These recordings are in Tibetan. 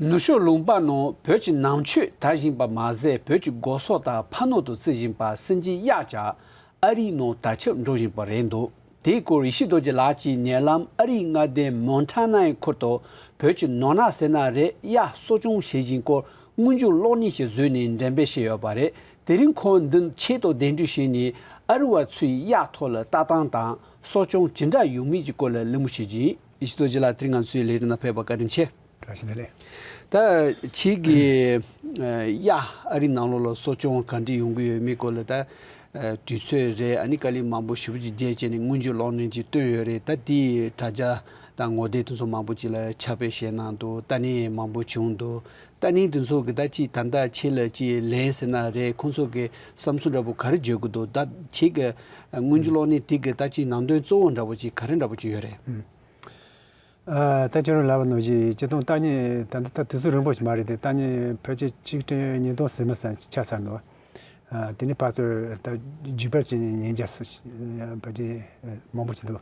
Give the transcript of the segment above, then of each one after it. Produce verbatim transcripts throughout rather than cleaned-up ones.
ནུབ་ཕྱོགས་ལུང་པ་ནང་བོད་ཀྱི་ནང་ཆོས་དར་བཞིན་པ་མ་ཟད། བོད་ཀྱི་སྒོ་ཟོག་དང་ཕ་ནོར་དུ་བརྩི་བཞིན་པ་སེམས་ཅན་གཡག་ཀྱང་ཨ་རིའི་ནང་དར་ཁྱབ་འགྲོ་བཞིན་པ་རེད་འདུག་དེའི་སྐོར་ཡེ་ཤེས་རྡོ་རྗེ་ལགས་ཀྱིས་ཉེ་ལམ་ཨ་རིའི་མངའ་སྡེ་མོན་ཊ་ནའི་ཁུལ་དུ་བོད་ཀྱི་ནོར་ནག་ཟེར་ན་རེད། གཡག་གསོ་སྐྱོང་བྱེད་བཞིན་སྐོར་སྔོན་འཇུག་གློག་བརྙན་ཞིག་བཟོས་ནས་འགྲེམས་སྤེལ་བྱས་ཡོད་པ་རེད། དེ་རིང་ཁོང་མདུན་ཆེད་དུ་གདན་འདྲེན་ཞུས་ནས་ཨ་རི་བ་ཚོས་གཡག་ཐོག་ལ་ལྟ་སྟངས་དང་གསོ་སྐྱོང་ཇི་འདྲ་ཡོད་མེད་ཀྱི་སྐོར་ལ་གླེང་མོལ་བྱེད་ཀྱི་ཡིན། ཡེ་ཤེས་རྡོ་རྗེ་ལགས། དེ་རིང་ང་ཚོའི་ལས་རིམ་ནང་ཕེབས་པར་བཀའ་དྲིན་ཆེ། བཀྲ་ཤིས་བདེ་ལེགས། ད་ཁྱེད་ཀྱིས་ཨ་གཡག་ཨ་རི་ནང་ལོགས་ལ་གསོ་སྐྱོང་ག་འདྲ་ཡོང་གི་ཡོད་མེད་སྐོར་ལ་ད་ཨ་དུས་ཚོད་རེད། ཨ་ནི་དཀའ་ལས་མང་པོ་ཞེ་པོ་ཅིག་བརྒྱབ་བྱས་ནས་སྔོན་འཇུག་གློག་བརྙན་ཅིག་བཏོན་ཡོད་རེད། ད་དེའི་དྲ་རྒྱ་དང་ངོ་དེབ་དེ་ཚོ་མང་པོ་ཅིག་ལ་ཁྱབ་སྤེལ་བྱས་གནང་འདུག་ལྟ་མཁན་མང་པོ་བྱུང་འདུག་ལྟ་མཁན་དེ་ཚོ་གི་ད་ཅིག་ད་ལྟ་ཁྱེད་ལ་ཅིག་ལན་ཟེར་ན་རེད། ཁོང་ཚོ་གི་བསམ་ཚུལ་འདྲ་པོ་ག་རེ་བརྗོད་ཀྱི་འདུག་ད་ཁྱེད་ཀྱི་སྔོན་འཇུག་གློག་བརྙན་དེ་གི་ད་ཅིག་ནང་དོན་གཙོ་བོ་འདྲ་པོ་ཅིག་ག་རེ་འདྲ་པོ་ཅིག་ཡོད་རེད། ཨ། ད་ཁྱོད་རང་ལབ་པ་ནང་བཞིན་སྤྱིར་བཏང་ལྟ་མཁན་ད་ལྟ་ད་དུས་ཚོད་རིང་པོ་ཞིག་མ་རེད་དེ། ལྟ་མཁན་ཕལ་ཆེར་ཆིག་ཁྲི་ཉིས་སྟོང་ཟིན་མ་ཟིན་ཆགས་ཚར་འདུག་ཨ། དེ་ནས་ཕར་ཚུར་ད་བརྒྱུད་སྤེལ་བྱས་ནས་ཉན་རྒྱུ་ཕལ་ཆེར་མང་པོ་ཞིག་འདུག་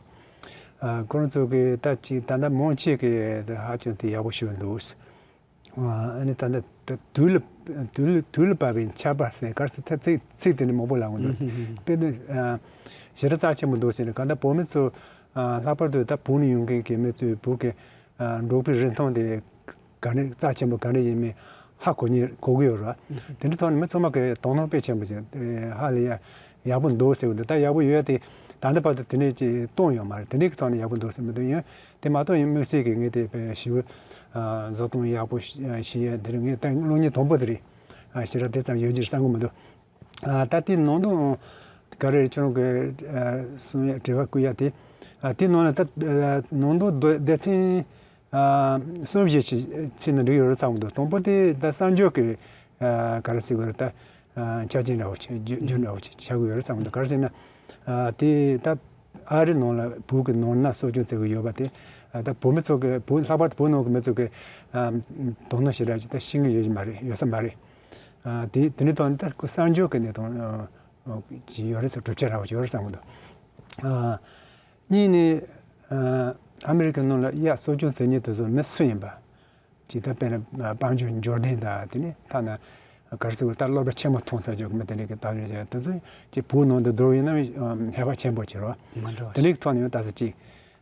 ཨ། ཁོ་རང་ཚོ་གི་ད་ཅིག་ད་ལྟ་མང་ཆེ་གི་ཧ་ཅང་དེ་ཡག་པོ་ཞིག་འདུག་ཨ་ནི་ད་ལྟ་དུས་ལ་དུས་ལ་དུས་ལ་བབས་པའི་ཆར་པ་ཟེར་ག་རེ་ཟེར། ད་ཚིག་ཚིག་དེ་འདྲ་མང་པོ་ལབ་འོང་དུས། དཔེར་ན་ཨ་ཞེ་དྲག་རྩ་ཆེན་པོ་འདུག་ཟེར་ནས། གང་ལྟར་བོད་མི་ཚོ་ཨ་ལྷག་པར་དུ་ད་བོད་ནས་ཡོང་མཁན་གྱི་མི་ཚོས་བོད་ཀྱི་ཨ་འབྲོག་པའི་རིན་ཐང་དེ་ག་འདྲ་རྩ་ཆེན་པོ་ག་འདྲ་ཡིན་མིན་ཧ་གོ་ཉེ་གོ་གི་ཡོད་རེད། དེ་འདྲའི་ཐོག་ནས་མི་ཚང་མ་གིས་དོ་སྣང་དཔེ་ཆེན་པོ་བྱས། ཨ་ཧ་ལས་ཡ་ཡག་པོ་འདུག་ཟེར་གི་འདུག་ད་ཡག་པོ་ཡོད་དེ་ད་ལྟ་བར་དུ་དེ་འདྲས་ཅིག་བཏོན་ཡོད་མ་རེད། དེ་འདྲའི་ཐོག་ནས་ཡག་པོ་འདུག་ཟེར་མི་འདུག་ཡིན། དེ་མ་གཏོགས་ཡིན་དམིགས་བསལ་གྱི་ངས་དེ་དཔེ་ཞེ་པོ་ཨ་བཟོ་སྟངས་ཡག་པོ་ཞིག་ཡོད། དེ་རིང་ངས་ད་གློག་བརྙན་དང་པོ་དེ་རེད། ཨ་ཞེ་དྲག་དེ་ཙམ་ཡོད་ཀྱི་རེད་བསམ་གྱི་མི་འདུག་ཨ་ད་དེའི་ནང་དོན་ག་རེ་རེད། ཁྱོད་རང་གི་ཨ་གསུང་ཡ་དྲི་བ་བསྐུལ་ཡ་དེ། ཨ་དེའི་ནང་ལ་ད་ཨ་ནང་དོན་སྡེ་ཚན་ཨ་གསུམ་བཞི་ཞིག་ཚུད་ན་འགྲིག་ཡོད་རེད་བསམ་གྱི་འདུག་དང་པོ་དེ་ད་གསར་འགྱུར་གྱི་ཨ་ག་རེ་ཟེར་དགོས་རེད། ད་ཨ་ཆ་རྐྱེན་འདྲ་བོ་ཅིག་རྒྱུ་རྒྱུ་འདྲ་བོ་ཅིག་ཆགས་ཀྱི་ཡོད་རེད་བསམ་གྱི་འདུག་ག་རེ་ཟེར་ན་ཨ་དེ་ད་ཨ་རི་ནང་ལ་བོད་ཀྱི་ནོར་གནག་གསོ་སྐྱོང་བྱེད་ཀྱི་ཡོད་པ་དེ། ཨ་ད་བོད་མི་ཚོ་གི་བོད་ལྷག་པར་དུ་བོད་ནང་གི་མི་ཚོ་གི་ཨ་དོ་སྣང་ཞེ་དྲག་ཅིག་ད་ཤེས་ཀྱི་ཡོད་ཀྱི་མ་རེད། ཡོད་ས་མ་རེད། ཨ་དེ་དེ་འདྲའི་ཐོག་ནས་ད་ཁོ་གསར་འགྱུར་གྱི་གནས་སྟངས་ཨ་ཨ་ཅིག་ཡོད་རེད་ཟེར། གྲུབ་ཆ་འདྲ་བོ་ཅིག་ཡོད་རེད་བསམ་གྱི་འདུག་ཨ་གཉིས་ནི་ཨ་ཨ་མི་རི་ཀའི་ནང་ལ་གཡག་གསོ་སྐྱོང་བྱེད་མཁན་དེ་ཚོ་མི་སུ་ཡིན་པ། ཅིག་ད་དཔེར་ན་དཔལ་འབྱོར་འབྱོར་ལྡན་དང་། དེ་ནས་ཐ་ན་ག་རེ་ཟེར་དགོས། ད་སློབ་གྲྭ་ཆེན་མོ་མཐོང་ས་ཅིག་གི་མི་དེ་འདྲ་གི་ལྟ་བ་བྱས། དེ་ཚོ་ཅིག་བོད་ནང་དུ་བསྡུར་བ་ཡིན་ན་ཧེ་བག་ཆེན་པོ་ཅིག་རེད་བ། མ་འགྲོ་བ་དེ་འདྲའི་ཐོག་ནས་ཡང་ལྟ་ས་ཅིག་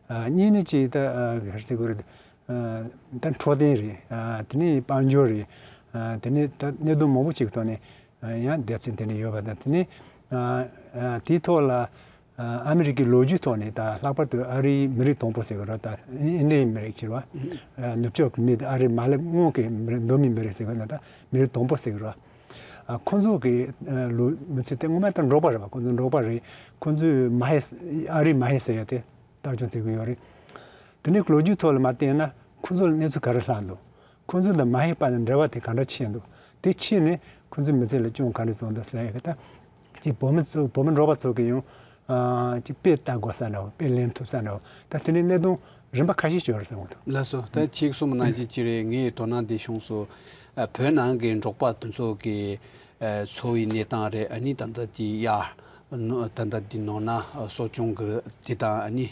ཨ་གཉིས་ནི་ཅིག་ད་ཨ་ག་རེ་ཟེར་དགོས་རེད། ཨ་ད་འཕྲོད་བསྟེན་རེད། ཨ་དེ་ནས་དཔལ་འབྱོར་རེད། ཨ་དེ་ནས་ད་གནད་དོན་མང་པོ་ཅིག་གི་ཐོག་ནས་ཨ་ཡང་སྡེ་ཚན་དེ་འདྲ་ཡོད་པ་དང་། དེ་ནས་ཨ་ཨ་དེའི་ཐོག་ལ་ཨ་ཨ་མི་རི་ཀའི་ལོ་རྒྱུས་ཐོག་ནས་ད་ལྷག་པར་དུ་ཨ་རིའི་མི་རིགས་དང་པོ་ཟེར་གི་རེད། ད་ཨིན་ཌི་ཡན་མི་རིགས་ཟེར་བ། ཨ་ནུབ་ཕྱོགས་ཀྱི་མི་དེ། ཨ་རིའི་མ་སླེབས་སྔོན་གྱི་མི་རིགས། གདོད་མའི་མི་རིགས་ཟེར་གི་ན། ད་མི་རིགས་དང་པོ་ཟེར་གི་རེད། ཨ་ཁོང་ཚོ་གི་ཨ་ལོ་མི་ཚེ་དེ་སྔོན་མ་ད་འབྲོག་པ་རེད་བ། ཁོང་ཚོ་འབྲོག་པ་རེད། ཁོང་ཚོས་མ་ཧེ། ཨ་རིའི་མ་ཧེ་ཟེར་ཡ་དེ་བཏབ་སྐྱོང་བྱེད་ཀྱི་ཡོད་རེད། དེ་ནས་ལོ་རྒྱུས་ཐོག་ལ་མར་བལྟས་ན་ཁོང་ཚོ་ལ་གནས་ཚུལ་ག་རེ་ལྷག་འདུག་ཁོང་ཚོ་དང་མ་ཧེ་བར་ལ་འབྲེལ་བ་དེ་ག་འདྲ་ཕྱིན་འདུག་དེ་ཕྱིན་ནས་ཁོང་ཚོའི་མི་ཚེ་ལ་སྐྱོན་ག་འདྲ་བྱུང་འདུག་ཟེར་ཡ་གི་ད་ཅིག་བོད་མི་ཚོ། བོད་མི་འབྲོག་པ་ཚོ་གི་ཡང་ཨ་ཅིག་དཔེ་ལྟ་དགོས་ས་འདྲ་བོ། དཔེ་ལེན་ཐུབ་ས་འདྲ་བོ། ད་དེ་འདྲའི་གནད་དོན་རིམ་པ་ཁ་ཤས་ཤིག་ཡོད་རེད་བསམ་གྱི་འདུག་ལགས་སོ། ད་ཁྱེད་གསུངས་པ་ནང་བཞིན་ཅིག་རེད། ངའི་དོ་སྣང་དེ་བྱུང་སོང་། ཨ་བོད་ནང་གི་འབྲོག་པ་དེ་ཚོ་གི་ཨ་འཚོ་བའི་གནས་སྟངས་རེད། ཨ་ནི་ད་ལྟ་དེ་གཡག་ནོ། ད་ལྟ་དེ་ནོར་གནག་གསོ་སྐྱོང་གི་དེ་དང་། ཨ་ནི་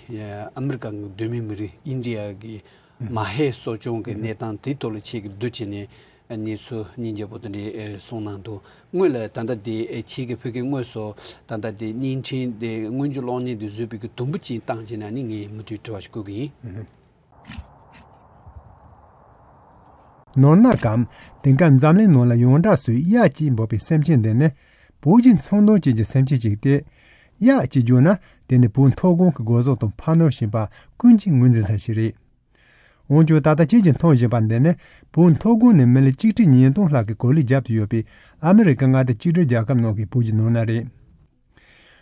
ཨ་མི་རི་ཀ་གི་གདོད་མའི་མི་རིགས་ཨིན་ཌི་ཡ་གི་མ་ཧེ་གསོ་སྐྱོང་གི་གནས་སྟངས་དེའི་ཐོག་ལ་ཁྱེད་ཀྱིས་བསྡུ་བྱས་ནས་གནས་ཚུལ་སྙིང་རྗེ་པོ་དེ་འདྲའི་གསུངས་གནང་འདུག་སྔོན་ལ་ད་ལྟ་དེ་ཁྱེད་ཀྱིས་བོད་སྐད་དངོས་སུ་ད་ལྟ་དེ་བརྙན་འཕྲིན་དེ་སྔོན་འཇུག་གློག་བརྙན་དེ་བཟོས་པའི་གི་དུམ་བུ་ཅིག་བཏང་བྱས་ན་ནི་ངས་མུ་མཐུད་དྲི་བ་ཞིག་བསྐུལ་གི་ཡིན། ནོར་གནག་གམ། དེང་སྐབས་འཛམ་གླིང་ནང་ལ་ཡོངས་གྲགས་སུ་གཡག་ཅེས་འབོད་པའི་སེམས་ཅན་འདི་ནི་བོད་ཀྱི་ཚོང་དོན་ཅན་གྱི་སེམས་ཅན་ཅིག་སྟེ། གཡག་ཅེས་བརྗོད་ན་དེ་ནི་བོད་མཐོ་སྒང་གི་སྒོ་ཟོག་དང་ཕ་ནོར་ཞིང་པ་ཀུན་གྱིས་ངོས་འཛིན་ས་ཞིག་རེད། འོན་ཀྱང་ད་ལྟ་ཁྱེད་ཀྱིས་མཐོང་བཞིན་པ་འདི་ནི་བོད་མཐོ་སྒང་ནས་མི་ལི་གཅིག་ཁྲི་ཉིས་སྟོང་ལྷག་གིས་གོ་ལིས་བརྒྱབ་སྟེ་ཡོད་པའི་ཨ་མི་རི་ཀའི་མངའ་སྡེ་གཅིག་སྒྲིལ་རྒྱལ་ཁབ་ནང་གི་བོད་ཀྱི་ནོར་གནག་རེད།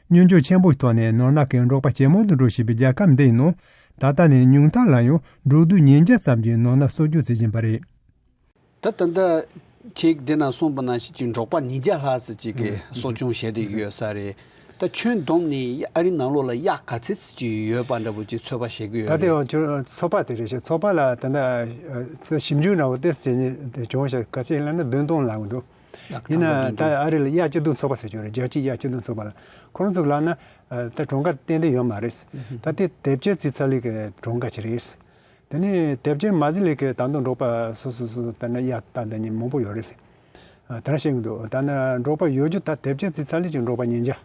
སྙོམས་འཇུག་ཆེན་པོའི་ཐོག་ནས་ནོར་གནག་གི་འབྲོག་པ་ཇེ་མང་དུ་འགྲོ་བཞིན་པའི་རྒྱལ་ཁབ་འདིའི་ནང་ད་ལྟ་ནས་ཉུང་མཐའ་ལ་ཡང་འབྲོག་སྡེ་ཉིས་བརྒྱ་ཙམ་གྱིས་ནོར་གནག་གསོ་སྐྱོང་བྱེད་བཞིན་པ་རེད། ད་ད་ལྟ་ཁྱེད་འདི་ན་གསུངས་པ་ནང་བཞིན་གྱི་འབྲོག་པ་ཉིས་བརྒྱ་ལྷག་ཙམ་ཅིག་གིས་གསོ་སྐྱོང་བྱས་བསྡད་ཀྱི་ཡོད་ས་རེད། ད་ཁྱོན་བསྡོམས་ནས་ཨ་རིའི་ནང་ལོགས་ལ་གཡག་ག་ཚད་ཙམ་ཅིག་ཡོད་པ་འདྲ་པོ་ཅིག་ཚོད་དཔག་བྱེད་ཀྱི་ཡོད་ད་ལྟའི་རེད། འོ་ཚོད་དཔག་དེ་རེད་ཤག་ཚོད་དཔག་ལ་ད་ལྟ་ཞིབ་འཇུག་འདྲ་པོ་དེ་བྱས་ནས་བྱུང་ཤག་ག་ཚད་ལབ་ན་བདུན་སྟོང་ལབ་ཀྱི་འདུག་ཡིན་ན་ད་ཨ་རི་ལ་གཡག་སྐྱིད་སྡུག་ཚོད་དཔག་ཟེར་གྱི་ཡོད་རེད། རྒྱལ་སྤྱིའི་གཡག་སྐྱིད་སྡུག་ཚོད་དཔག་ལ། ཁོ་རང་ཚོ་ལབ་ན་ད་གྲངས་ཀ་ཏན་ཏན་ཡོད་མ་རེད། ད་དེ་དེབ་སྐྱེལ་རྩིས་ཚ་ལི་གི་གྲངས་ཀ་ཅིག་རེད། དེ་ནས་དེབ་སྐྱེལ་མ་ཟིན་ལས་ཀྱི་ད་དུང་འབྲོག་པ་སོ་སོ་སོ་ད་ནི་གཡག་ད་འདི་གཉིས་མང་པོ་ཡོད་རེད་ཟེར། ཨ། དེ་འདྲ་བཤད་ཀྱི་འདུག་ད་ནི་འབྲོག་པ་ཡོད་རྒྱུ་ད་དེབ་སྐྱེལ་ཚེ་ཚ་ལས་ཀྱི་འབྲོག་པ་ཉིས་བརྒྱ།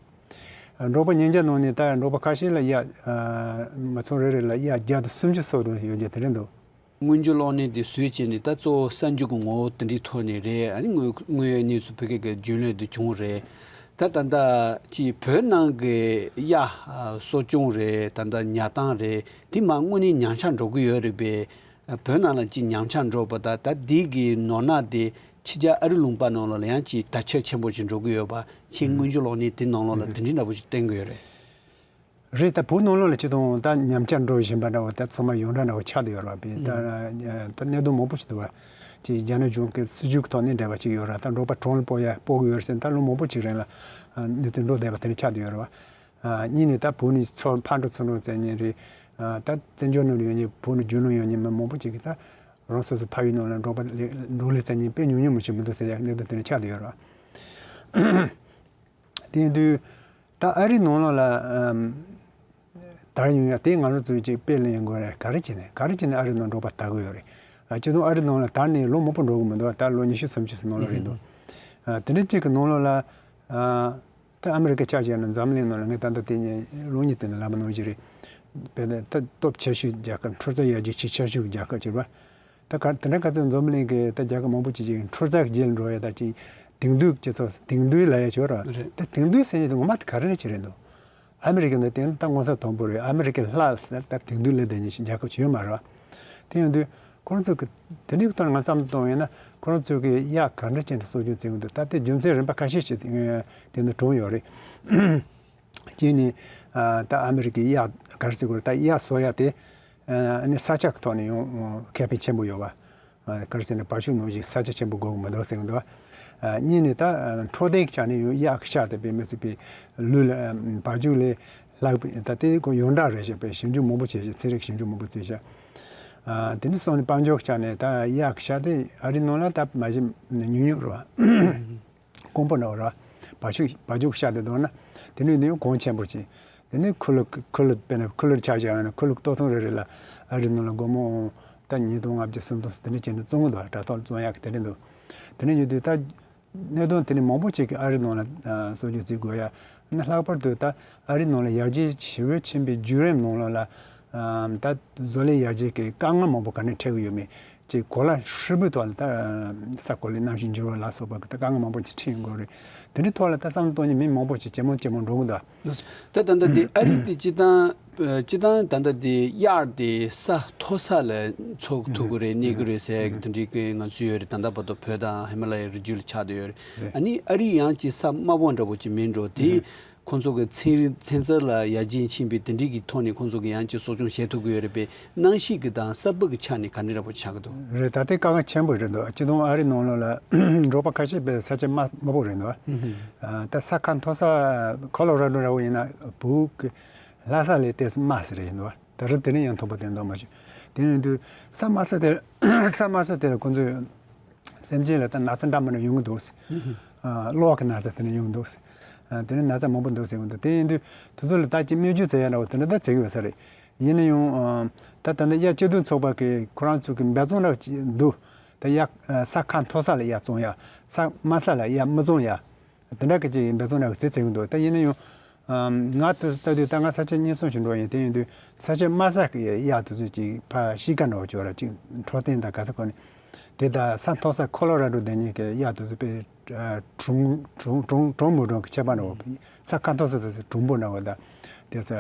ཨ། འབྲོག་པ་ཉིས་བརྒྱ་ནང་ནས་ད་འབྲོག་པ་ཁ་ཤས་ལ་གཡག་ཨ། མི་ཚང་རེ་རེ་ལ་གཡག་བརྒྱ་དང་སུམ་ཅུ་སོགས་རེ་ཡོད་རྒྱུ་དེ་རེད་འདུག་སྔོན་འཇུག་གློག་བརྙན་དེ་བཟོས་བྱས་ནས་ད་གཙོ་བོ་གསར་འགྱུར་གྱི་ངོ་བོ་དེ་འདྲའི་ཐོག་ནས་རེད། ཨ་ནི་དངོས་དངོས་ཡོད་གནས་ཚུལ་བོད་སྐད་ཀྱི་རྒྱུན་ལས་དེ་བྱུང་རེད། ད་ད་ལྟ་ཅིག་བོད་ནང་གི་གཡག་གསོ་སྐྱོང་རེད། ད་ལྟ་ཉར་སྟངས་རེད། དེ་མ་དངོས་གནས་ཉམས་ཆག་འགྲོ་གི་ཡོད་རེད་པས། བོད་ནང་ལ་ཅིག་ཉམས་ཆག་འགྲོ་བ་དང་ད་འདི་གི་ནོར་ནག་དེ་ཕྱི་རྒྱལ་ཨ་རི་ལུང་པ་ནང་ལ་ཡང་ཅིག་དར་ཁྱབ་ཆེན་པོ་ཞིག་འགྲོ་གི་ཡོད་པ། ཁྱེད་སྔོན་འཇུག་གློག་བརྙན་དེ་ནང་ལོགས་ལ་དེ་འདྲའི་འདྲ་པོ་ཞིག་བསྟན་གི་ཡོད་རེད། རེད། ད་བོད་ནང་ལོགས་ལ་སྤྱི་དང་ད་ཉམས་ཆག་འགྲོ་བཞིན་པ་འདྲ་བོ་ད་ཚང་མ་ཡོངས་གྲགས་འདྲ་བོ་ཆགས་བསྡད་ཡོད་རེད་པས། ད་ད་གནད་དོན་མང་པོ་ཞིག་འདུག་བ། ཅིག་རྒྱ་ནག་གཞུང་གི་སྲིད་ཇུས་ཀྱི་ཐོག་ནས་འབྲེལ་བ་ཅིག་ཡོད་རེད། ད་འབྲོག་པ་གྲོང་ལ་སྤོ་ཡ་སྤོ་གི་ཡོད་རེད་ཟེར་ད་ལོ་མང་པོ་ཅིག་རིང་ལ་གནས་ཚུལ་འགྲོ་བསྡད་པ་དེ་འདྲ་ཆགས་བསྡད་ཡོད་རེད་བ། གཉིས་ནས་ད་བོད་ནས་ཚུར་ཕར་འགྲོ་ཚུར་འགྲོ་བཙལ་མཁན་རེད། ད་བཙན་བྱོལ་ནང་ལ་ཡོད་མཁན་བོད་ནས་རྒྱུ་ནོར་ཡོད་མཁན་མི་མང་པོ་ཅིག་གིས་ད་རང་སོ་སོ་ཕ་ཡུལ་ནང་ལ་འབྲོག་པ་ལས་འབྲོག་ལས་བཙལ་མཁན་དཔེ་ཉུང་ཉུང་མི་ཞིག་མི་འདུག་ཟེར་ཡ་གནད་དོན་དེ་འདྲ་ཆགས་བསྡད་ཡོད་རེད་བ། དེ་ཡིན་དུས། ད་ཨ་རིའི་ནང་ལོགས་ལ་ཨམ། དར་ཡོང་ཡ་དེ་ང་རང་ཚོས་ཅིག་དཔེ་ལེན་ཡོང་དགོས་རེད། ག་རེ་བྱས་ནས་ག་རེ་བྱས་ནས་ཨ་རིའི་ནང་འབྲོག་པ་དར་གི་ཡོད་རེད། ཨ། སྤྱི་བཏང་ཨ་རིའི་ནང་ལ་དར་ནས་ལོ་མང་པོ་འགྲོ་གི་མི་འདུག་ད་ལོ་ཉི་ཤུ་སུམ་ཅུ་ཙམ་ནང་ལོགས་རེད་འདུག་ཨ། དེ་འདྲ་གཅིག་གི་ནང་ལོགས་ལ། ཨ། ད་ཨ་མི་རི་ཀ་ཆ་བཞག་ན་འཛམ་གླིང་ནང་ལ་ངས་ད་ལྟ་དེ་ཉིན་ལོ་གཉིས་སྟེང་ནས་ལབ་པ་ནང་བཞིན་རེད། དཔེར་ན་ད་སྟོབས་ཆེ་ཤོས་རྒྱལ་ཁབ། འཕྲུལ་རྩལ་ཡར་རྒྱས་ཆེས་ཆེ་ཤོས་ཀྱི་རྒྱལ་ཁབ་ཅིག་རེད་བ། ད་ག་དེ་འདྲ་ག་ཚོད་འཛམ་གླིང་གི་ད་རྒྱལ་ཁབ་མང་པོ་ཅིག་ཅིག་འཕྲུལ་རྩལ་གྱི་རྗེས་ལ་འགྲོ་ཡ་ད་ཅིག་དེང་དུས་སྤྱི་ཚོགས་དེང་དུས་ལབ་ཡ་ཅིག་ཡོད་རེད། རེད། ད་དེང་དུས་ཟེར་ཡ་དེ་ངོ་མ་དེ་ག་རེ་རེད་ཅེས་རེད་འདུག་ཨ་མི་རི་ཀའི་ནང་དེ་ད་མངོན་གསལ་དོད་པོ་རེད། ཨ་མི་རི་ཀའི་ལྷ་ཟེར་ད་དེང་དུས་ལས་དེ་ཉིད་ཞིག་རྒྱལ་ཁབ་ཅིག་ཡོད་མ་རེད་བ། དེ་ཡིན་དུས་ཁོ་རང་ཚོ་གི་དེ་འདྲའི་ཐོག་ནས་ང་བསམ་བློ་གཏོང་ཡོང་ན་ཁོ་རང་ཚོ་གི་གཡག་ག་འདྲ་ཅན་དུ་གསོ་སྐྱོང་བྱེད་ཀྱི་འདུག་ད་དེ་རྒྱུ་མཚན་རིམ་པ་ཁ་ཤས་ཤིག་དེ་ནས་གྲུབ་ཡོད་རེད། གཅིག་ནི། ཨ། ད་ཨ་མི་རི་ཀའི་གཡག་ག་རེ་ཟེར་དགོས་རེད། ད་གཡག་གསོ་ཡ་དེ། ཨ་ནི་ས་ཆ་གི་ཐོག་ནས་ཡང་ཁེ་ཕན་ཆེན་པོ་ཡོད་པ། ཨ། ག་རེ་ཟེར་ན་བ་ཕྱུགས་ནང་བཞིན་ས་ཆ་ཆེན་པོ་དགོས་ཀྱི་མི་འདུག་ཟེར་གྱི་འདུག་ཨ། གཉིས་ནི་ད་འཕྲོད་བསྟེན་གྱི་ཆ་ནས་ཡང་གཡག་གི་ཤ་དེ་དཔེ་མི་སྲིད་པའི་ལུས་ལ། ཨ། བ་ཕྱུགས་ལས་ལྷག་པའི་ད་དེ་ཁོ་ཡོངས་གྲགས་རེད་ཤག་པའི་ཞིབ་འཇུག་མང་པོ་བྱས་ཤག་ཚན་རིག་ཞིབ་འཇུག་མང་པོ་བྱས་ཤག་ཨ། དེ་ནས་སོང་ནས་དཔལ་འབྱོར་གྱི་ཆ་ནས་ད་གཡག་གི་ཤ་དེ་ཨ་རིའི་ནང་ལ་ད་མ་གཞི་ཉུང་ཉུང་རེད་བ། དཀོན་པོ་འདྲ་བོ་རེད། བ་ཕྱུགས་བ་ཕྱུགས་ཤ་དེ་འདོན་ན་དེ་ནས་ནི་གོང་ཆེན་པོ་ཅིག་དེ་ནས་ཁུ་ལུ་ཁུ་ལུ་དཔེར་ན་ཁུ་ལུ་ཆ་བཞག་ན་ཁུ་ལུ་ལྟོ་ཐུང་རེ་རེ་ལ་ཨ་རིའི་ནང་ལ་སྒོར་མོ་ད་ཉིས་སྟོང་ལྔ་བརྒྱ་སུམ་སྟོང་དེ་འདྲ་བྱས་ནས་བཙོང་གི་འདུག་དྲ་ཐོག་ལ་བཙོང་ཡག་གི་དེ་འདྲ་འདུག་དེ་འདྲ་ཡོད་དུས་ད་གནད་དོན་དེ་ནི་མང་པོ་ཅིག་གིས་ཨ་རིའི་ནང་ལ་གསོ་སྐྱོང་བྱེད་དགོས་ཡ། ལྷག་པར་དུ་ད་ཨ་རིའི་ནང་ལ་ཡར་རྒྱས་ཞེ་པོ་ཕྱིན་པའི་བརྒྱུད་རིམ་ནང་ལོགས་ལ་ད་བཟོ་ལས་ཡར་རྒྱས་ཀྱི་དཀའ་ངལ་མང་པོ་ག་ནས་འཕྲད་ཀྱི་ཡོད་མེད། ཅིག་གོ་ལ་ཧྲིལ་པོའི་ཐོག་ལ་ད་ས་གོ་ལའི་གནམ་གཤིས་འགྱུར་བ་ལ་སོགས་པ་གི་ད་དཀའ་ངལ་མང་པོ་ཅིག་འཕྲད་ཡོང་གི་རེད། དེ་འདྲའི་ཐོག་ལ་ད་བསམ་བློ་གཏོང་མཁན་མི་མང་པོ་ཅིག་ཇེ་མང་ཇེ་མང་འགྲོ་གི་འདུག་ད་ད་ལྟ་དེ་ཨ་རི་དེ་སྤྱི་བཏང་སྤྱི་བཏང་ད་ལྟ་དེ་གཡག་དེ་ས་མཐོ་ས་ལ་འཚོ་ཐུབ་ཀྱི་རེད། གནས་ཀྱི་རེད་ཟེར་དེ་འདྲའི་གི་ང་ཚོ་ཡོད་རེད། ད་ལྟ་བར་དུ་བོད་དང་ཧི་མ་ལ་ཡའི་རི་རྒྱུད་ལ་ཆགས་བསྡད་ཡོད་རེད། ཨ་ནི་ཨ་རི་ཡང་ཅིག་ས་དམའ་པོ་འདྲ་པོ་ཅིག་མིན་འགྲོ་དེ། ཁོང་ཚོ་གི་ཚན་རིག་ཚན་རྩལ་ལ་ཡར་རྒྱས་ཕྱིན་པའི་དེ་འདྲའི་གི་ཐོག་ནས་ཁོང་ཚོ་གི་ཡང་ཅིག་གསོ་སྐྱོང་བྱེད་ཐུབ་ཀྱི་ཡོད་རེད་པས། གནམ་གཤིས་ཀྱི་དང་ས་བབ་ཀྱི་ཆ་ནས་ག་འདྲ་འདྲ་པོ་ཆགས་ཀྱི་འདུག་རེད། ད་ལྟའི་དཀའ་ངལ་ཆེན་པོ་རེད་འདུག་སྤྱི་བཏང་ཨ་རིའི་ནང་ལོགས་ལ་འབྲོག་པ་ཁ་ཤས་པའི་ས་ཆ་དམའ་དམའ་པོ་རེད་འདུག་ཨ། ད་ས་ཁ་མཐོ་ས་ཁོ་ལོ་ར་ཌོ་འདྲ་པོ་ཡིན་ན་བོད་ཀྱི་ལྷ་ས་ལས་ཏོག་ཙམ་དམའ་ས་རེད་འདུག་ད་རེས་དེ་ནས་ཡང་མཐོ་པོ་དེ་འདུག་མ་བྱུང་། དེ་ཡིན་དུས་ས་དམའ་ས་དེ་ས་དམའ་ས་དེ་ལ་ཁོང་ཚོས། སེམས་ཅན་ལ་ད་ན་ཚ་འདྲ་མི་འདྲ་ཡོང་གི་འདུག་ཟེར། ཨ། གློ་བ་གི་ན་ཚ་དེ་འདྲ་ཡོང་གི་འདུག་ཟེར། ཨ། དེ་ནས་ན་ཚ་མང་པོ་འདུག་ཟེར་གི་འདུག་དེ་ཡིན་དུས་དེ་ཚོ་ལ་ད་ཅིག་སྨན་བཅོས་བྱེད་ཡ་འདྲ་བོ་དེ་འདྲ་ད་བྱེད་ཀྱི་ཡོད་ས་རེད། ཡིན་ན་ཡང་། ཨ། ད་ད་ལྟ་གཡག་གཅེས་འཛིན་ཚོགས་པ་གིས་ཁོ་རང་ཚོ་གི་འབད་བརྩོན་འདྲ་བོ་ཅིག་འདུག་ད་གཡག་ཨ། ས་ཁ་མཐོ་ས་ལ་གཡག་བཙོང་ཡ། ས་དམའ་ས་ལ་གཡག་མི་བཙོང་ཡ། དེ་འདྲ་གི་ཅིག་འབད་བརྩོན་འདྲ་བོ་བྱེད་བྱེད་ཀྱི་འདུག་ད་ཡིན་ན་ཡང་། ཨམ། ང་དུས་སུ་ལྟ་དུས་ད་ང་ས་ཆ་གཉིས་གསུམ་ཞིག་འགྲོ་ཡིན། དེ་ཡིན་དུས་ས་ཆ་དམའ་ས་གི་གཡག་དེ་ཚོ་ཅིག་ཕར་གཤིས་ཀ་འདྲ་བོ་ཅིག་ཡོད་ར། ཅིག་འཕྲོད་བསྟེན་དང་ག་ས་གོ་ནས་དེ་ད་ས་མཐོ་ས་ཁོ་ལོ་ར་ཌོ་དེ་གཉིས་ཀྱི་གཡག་དེ་ཚོ་དཔེ་གྲུང་གྲུང་གྲུང་གྲུང་མི་གྲུང་གི་ཁྱད་པར་འདྲ་བོ། ས་ཁ་མཐོ་ས་དེ་ཚོ་གྲུང་པོ་འདྲ་བོ་དང་དེ་ཚོ་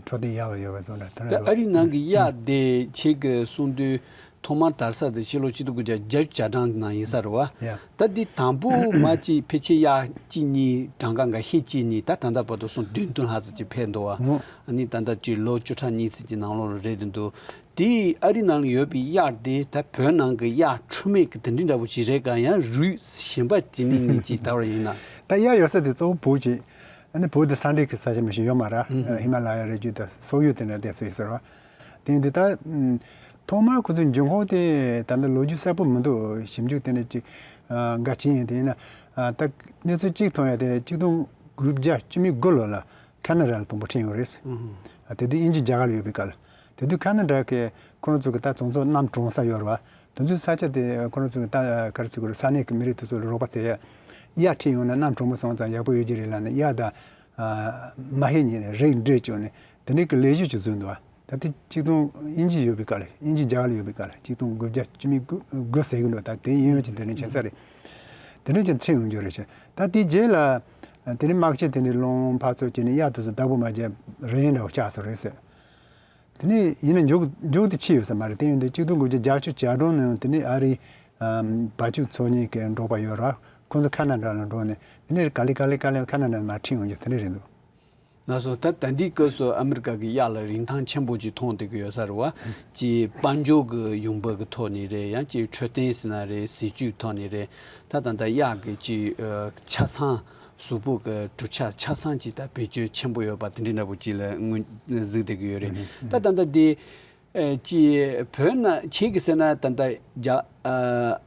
འཕྲོད་བསྟེན་ཡག་པོ་ཡོད་པ་བཟོ་འདྲ་དེ་འདྲ་ད་འདུག་ཨ་རི་ནང་གི་གཡག་དེ་ཁྱེད་ཀྱིས་གསུངས་དུས། ཐོག་མར་དར་ས་དེ་ཕྱི་ལོ་ཆིག་སྟོང་དགུ་བརྒྱ་བརྒྱད་ཅུ་གྱ་གྲངས་ནང་ཡིན་ས་རེད་བ། ཡ། ད་འདི་དང་པོ་མ་གཅིག་ཕལ་ཆེར་གཡག་གཅིག་གཉིས་གྲངས་ཀ་འགའ་ཤས་གཅིག་གཉིས། ད་ད་ལྟ་བར་དུ་སོང་བདུན་བདུན་ལྷག་ཙམ་ཅིག་ཕེབས་འདུག་བ། ཨོ། ཨ་ནི་ད་ལྟ་ཅིག་ལོ་བཅུ་ཕྲག་གཉིས་ཙམ་གྱི་ནང་ལོགས་ལ་རེད་འདུག་དེ་ཨ་རི་ནང་ལ་ཡོད་པའི་གཡག་དེ་ད་བོད་ནང་གི་གཡག་འཁྲུལ་མེད་ཀྱི་དེ་འདྲའི་འདྲ་པོ་ཞིག་རེད་ག་ཡང་རུས་གཞན་པ་ཅིག་ནི་ཉིན་གཅིག་ད་བར་ཡིན་ན། ད་གཡག་ཡོད་ས་དེ་གཙོ་བོ་བོད་ཅིག་ཨ་ནི་བོད་དེ་ས་འབྲེལ་གྱི་ས་ཆ་མི་ཞིག་ཡོད་མ་རེད། ཧི་མ་ལ་ཡ་རི་རྒྱུད་དང་སོག་ཡུལ་དེ་འདྲ་དེ་ཚོ་ཡིན་ཟེར་བ། དེ་ཡིན་དུས་ད། ཐོག་མར་ཁོ་ཚོའི་འབྱུང་ཁུངས་དེ་ད་ལྟ་ལོ་རྒྱུས་གསལ་པོ་མི་འདུག་ཞིབ་འཇུག་དེ་འདྲ་ཅིག་ཨ། འགའ་བྱས་ཡིན། དེ་ཡིན་ན། ཨ། ད་གནས་ཚུལ་གཅིག་མཐོང་ཡ་དེ་ཆིག་སྟོང་དགུ་བརྒྱ་བཅུ་མེད་དགུ་ལོ་ལ་ཁ་ན་ཌ་ལ་དང་པོ་ཕྲན་ཡོད་རེད། ཨ། དེ་དུས་དབྱིན་ཇི་རྒྱ་གར་ལ་ཡོད་པའི་སྐབས་ལ། དེ་དུས་ཁ་ན་ཌ་གི་ཁོ་རང་ཚོ་གི་ད་ཚོང་ཚོགས་གནམ་གྲོང་ས་ཡོད་རེད་བ། དེ་ཚོའི་ས་ཆ་དེ་ཁོ་རང་ཚོ་གི་ད་ག་རེ་ཟེར་དགོས་རེད། ས་གནས་ཀྱི་མི་རིགས་དེ་ཚོ་ལ་རོགས་པ་བྱེད་ཡ། གཡག་ཁྲིད་ཡོང་ན་གནམ་གྲང་མོ་སོང་ཙང་ཡག་པོ་ཡོད་ཀྱི་རེད་ལབ་ནས་གཡག་དང་། ཨ། མ་ཧེ་གཉིས་ནས་རེས་འདྲེས་བྱུང་ནས་དེ་འདྲའི་གི་ལས་གཞི་ཅིག་བཟོས་འདུག་ད་དེ་གཅིག་སྟོང་དབྱིན་ཇི་ཡོད་པའི་སྐབས་ལ། དབྱིན་ཇི་རྒྱ་གར་ལ་ཡོད་པའི་སྐབས་ལ་གཅིག་སྟོང་དགུ་བརྒྱ་བཅུ་མེད་དགུ་དགུ་ཟེར་གི་འདུག་ད་དེ་ཡིན་ཡོད་ཀྱི་དེ་འདྲའི་བྱེད་ས་རེད། དེ་འདྲའི་ཅིག་ཁྲིད་ཡོང་རྒྱུ་རེད་ཤག་ད་དེའི་རྗེས་ལ་དེ་ནས་དམག་ཆས་དེ་འདྲའི་སློང་ཕར་ཚུར་བྱས་ནས་གཡག་དེ་ཚོ་བདག་པོ་མ་བྱས་རེས་འདྲ་བོ་ཆགས་སོང་རེད་ཟེར། དེ་ནས་ཡིན་ན་མཇུག་མཇུག་དེ་ཕྱིན་ཡོད་ས་མ་རེད། དེ་ཡིན་དུས་གཅིག་སྟོང་དགུ་བརྒྱ་བརྒྱད་ཅུ་གྱ་གྲངས་ནང་དེ་ནས་ཨ་རིའི་ཨམ་བ་ཕྱུགས་ཚོ་གཉིས་ཀྱི་འབྲོག་པ་ཡོད་ར། ཁོང་ཚོ་ཁ་ན་ཌ་ལ་འགྲོ་ནས་དེ་ནས་ག་ལེ་ག་ལེ་ག་ལེ་ཁ་ན་ཌ་ནས་མར་ཁྲིད་ཡོང་རྒྱུ་དེ་འདྲ་རེད་འདུག་ལགས་སོ། ད་ད་ལྟའི་སྐབས་སུ་ཨ་མི་རི་ཀ་གི་གཡག་ལ་རིན་ཐང་ཆེན་པོ་ཅིག་མཐོང་བསྡད་ཀྱི་ཡོད་ས་རེད་བ། ཅིག་དཔལ་འབྱོར་གྱི་ཡོང་འབབ་ཀྱི་ཐོག་ནས་རེད། ཡང་ཅིག་འཕྲོད་བསྟེན་ཟེར་ན་རེད། ཟས་བཅུད་ཐོག་ནས་རེད། ད་ད་ལྟ་གཡག་གི་ཅིག་ཨ་ཆ་ཚང་། གཟུགས་པོ་གི་གྲུབ་ཆ་ཆ་ཚང་ཅིག་ད་བེད་སྤྱོད་ཆེན་པོ་ཡོད་པ་དེ་འདྲའི་འདྲ་པོ་ཅིག་ལ་ངོས་གཟིགས་བསྡད་ཀྱི་ཡོད་རེད། ད་ད་ལྟ་དེ་ཨ་ཅིག་བོད་ན་ཁྱེད་ཀྱིས་ཟེར་ན་ད་ལྟ་རྒྱ་ཨ་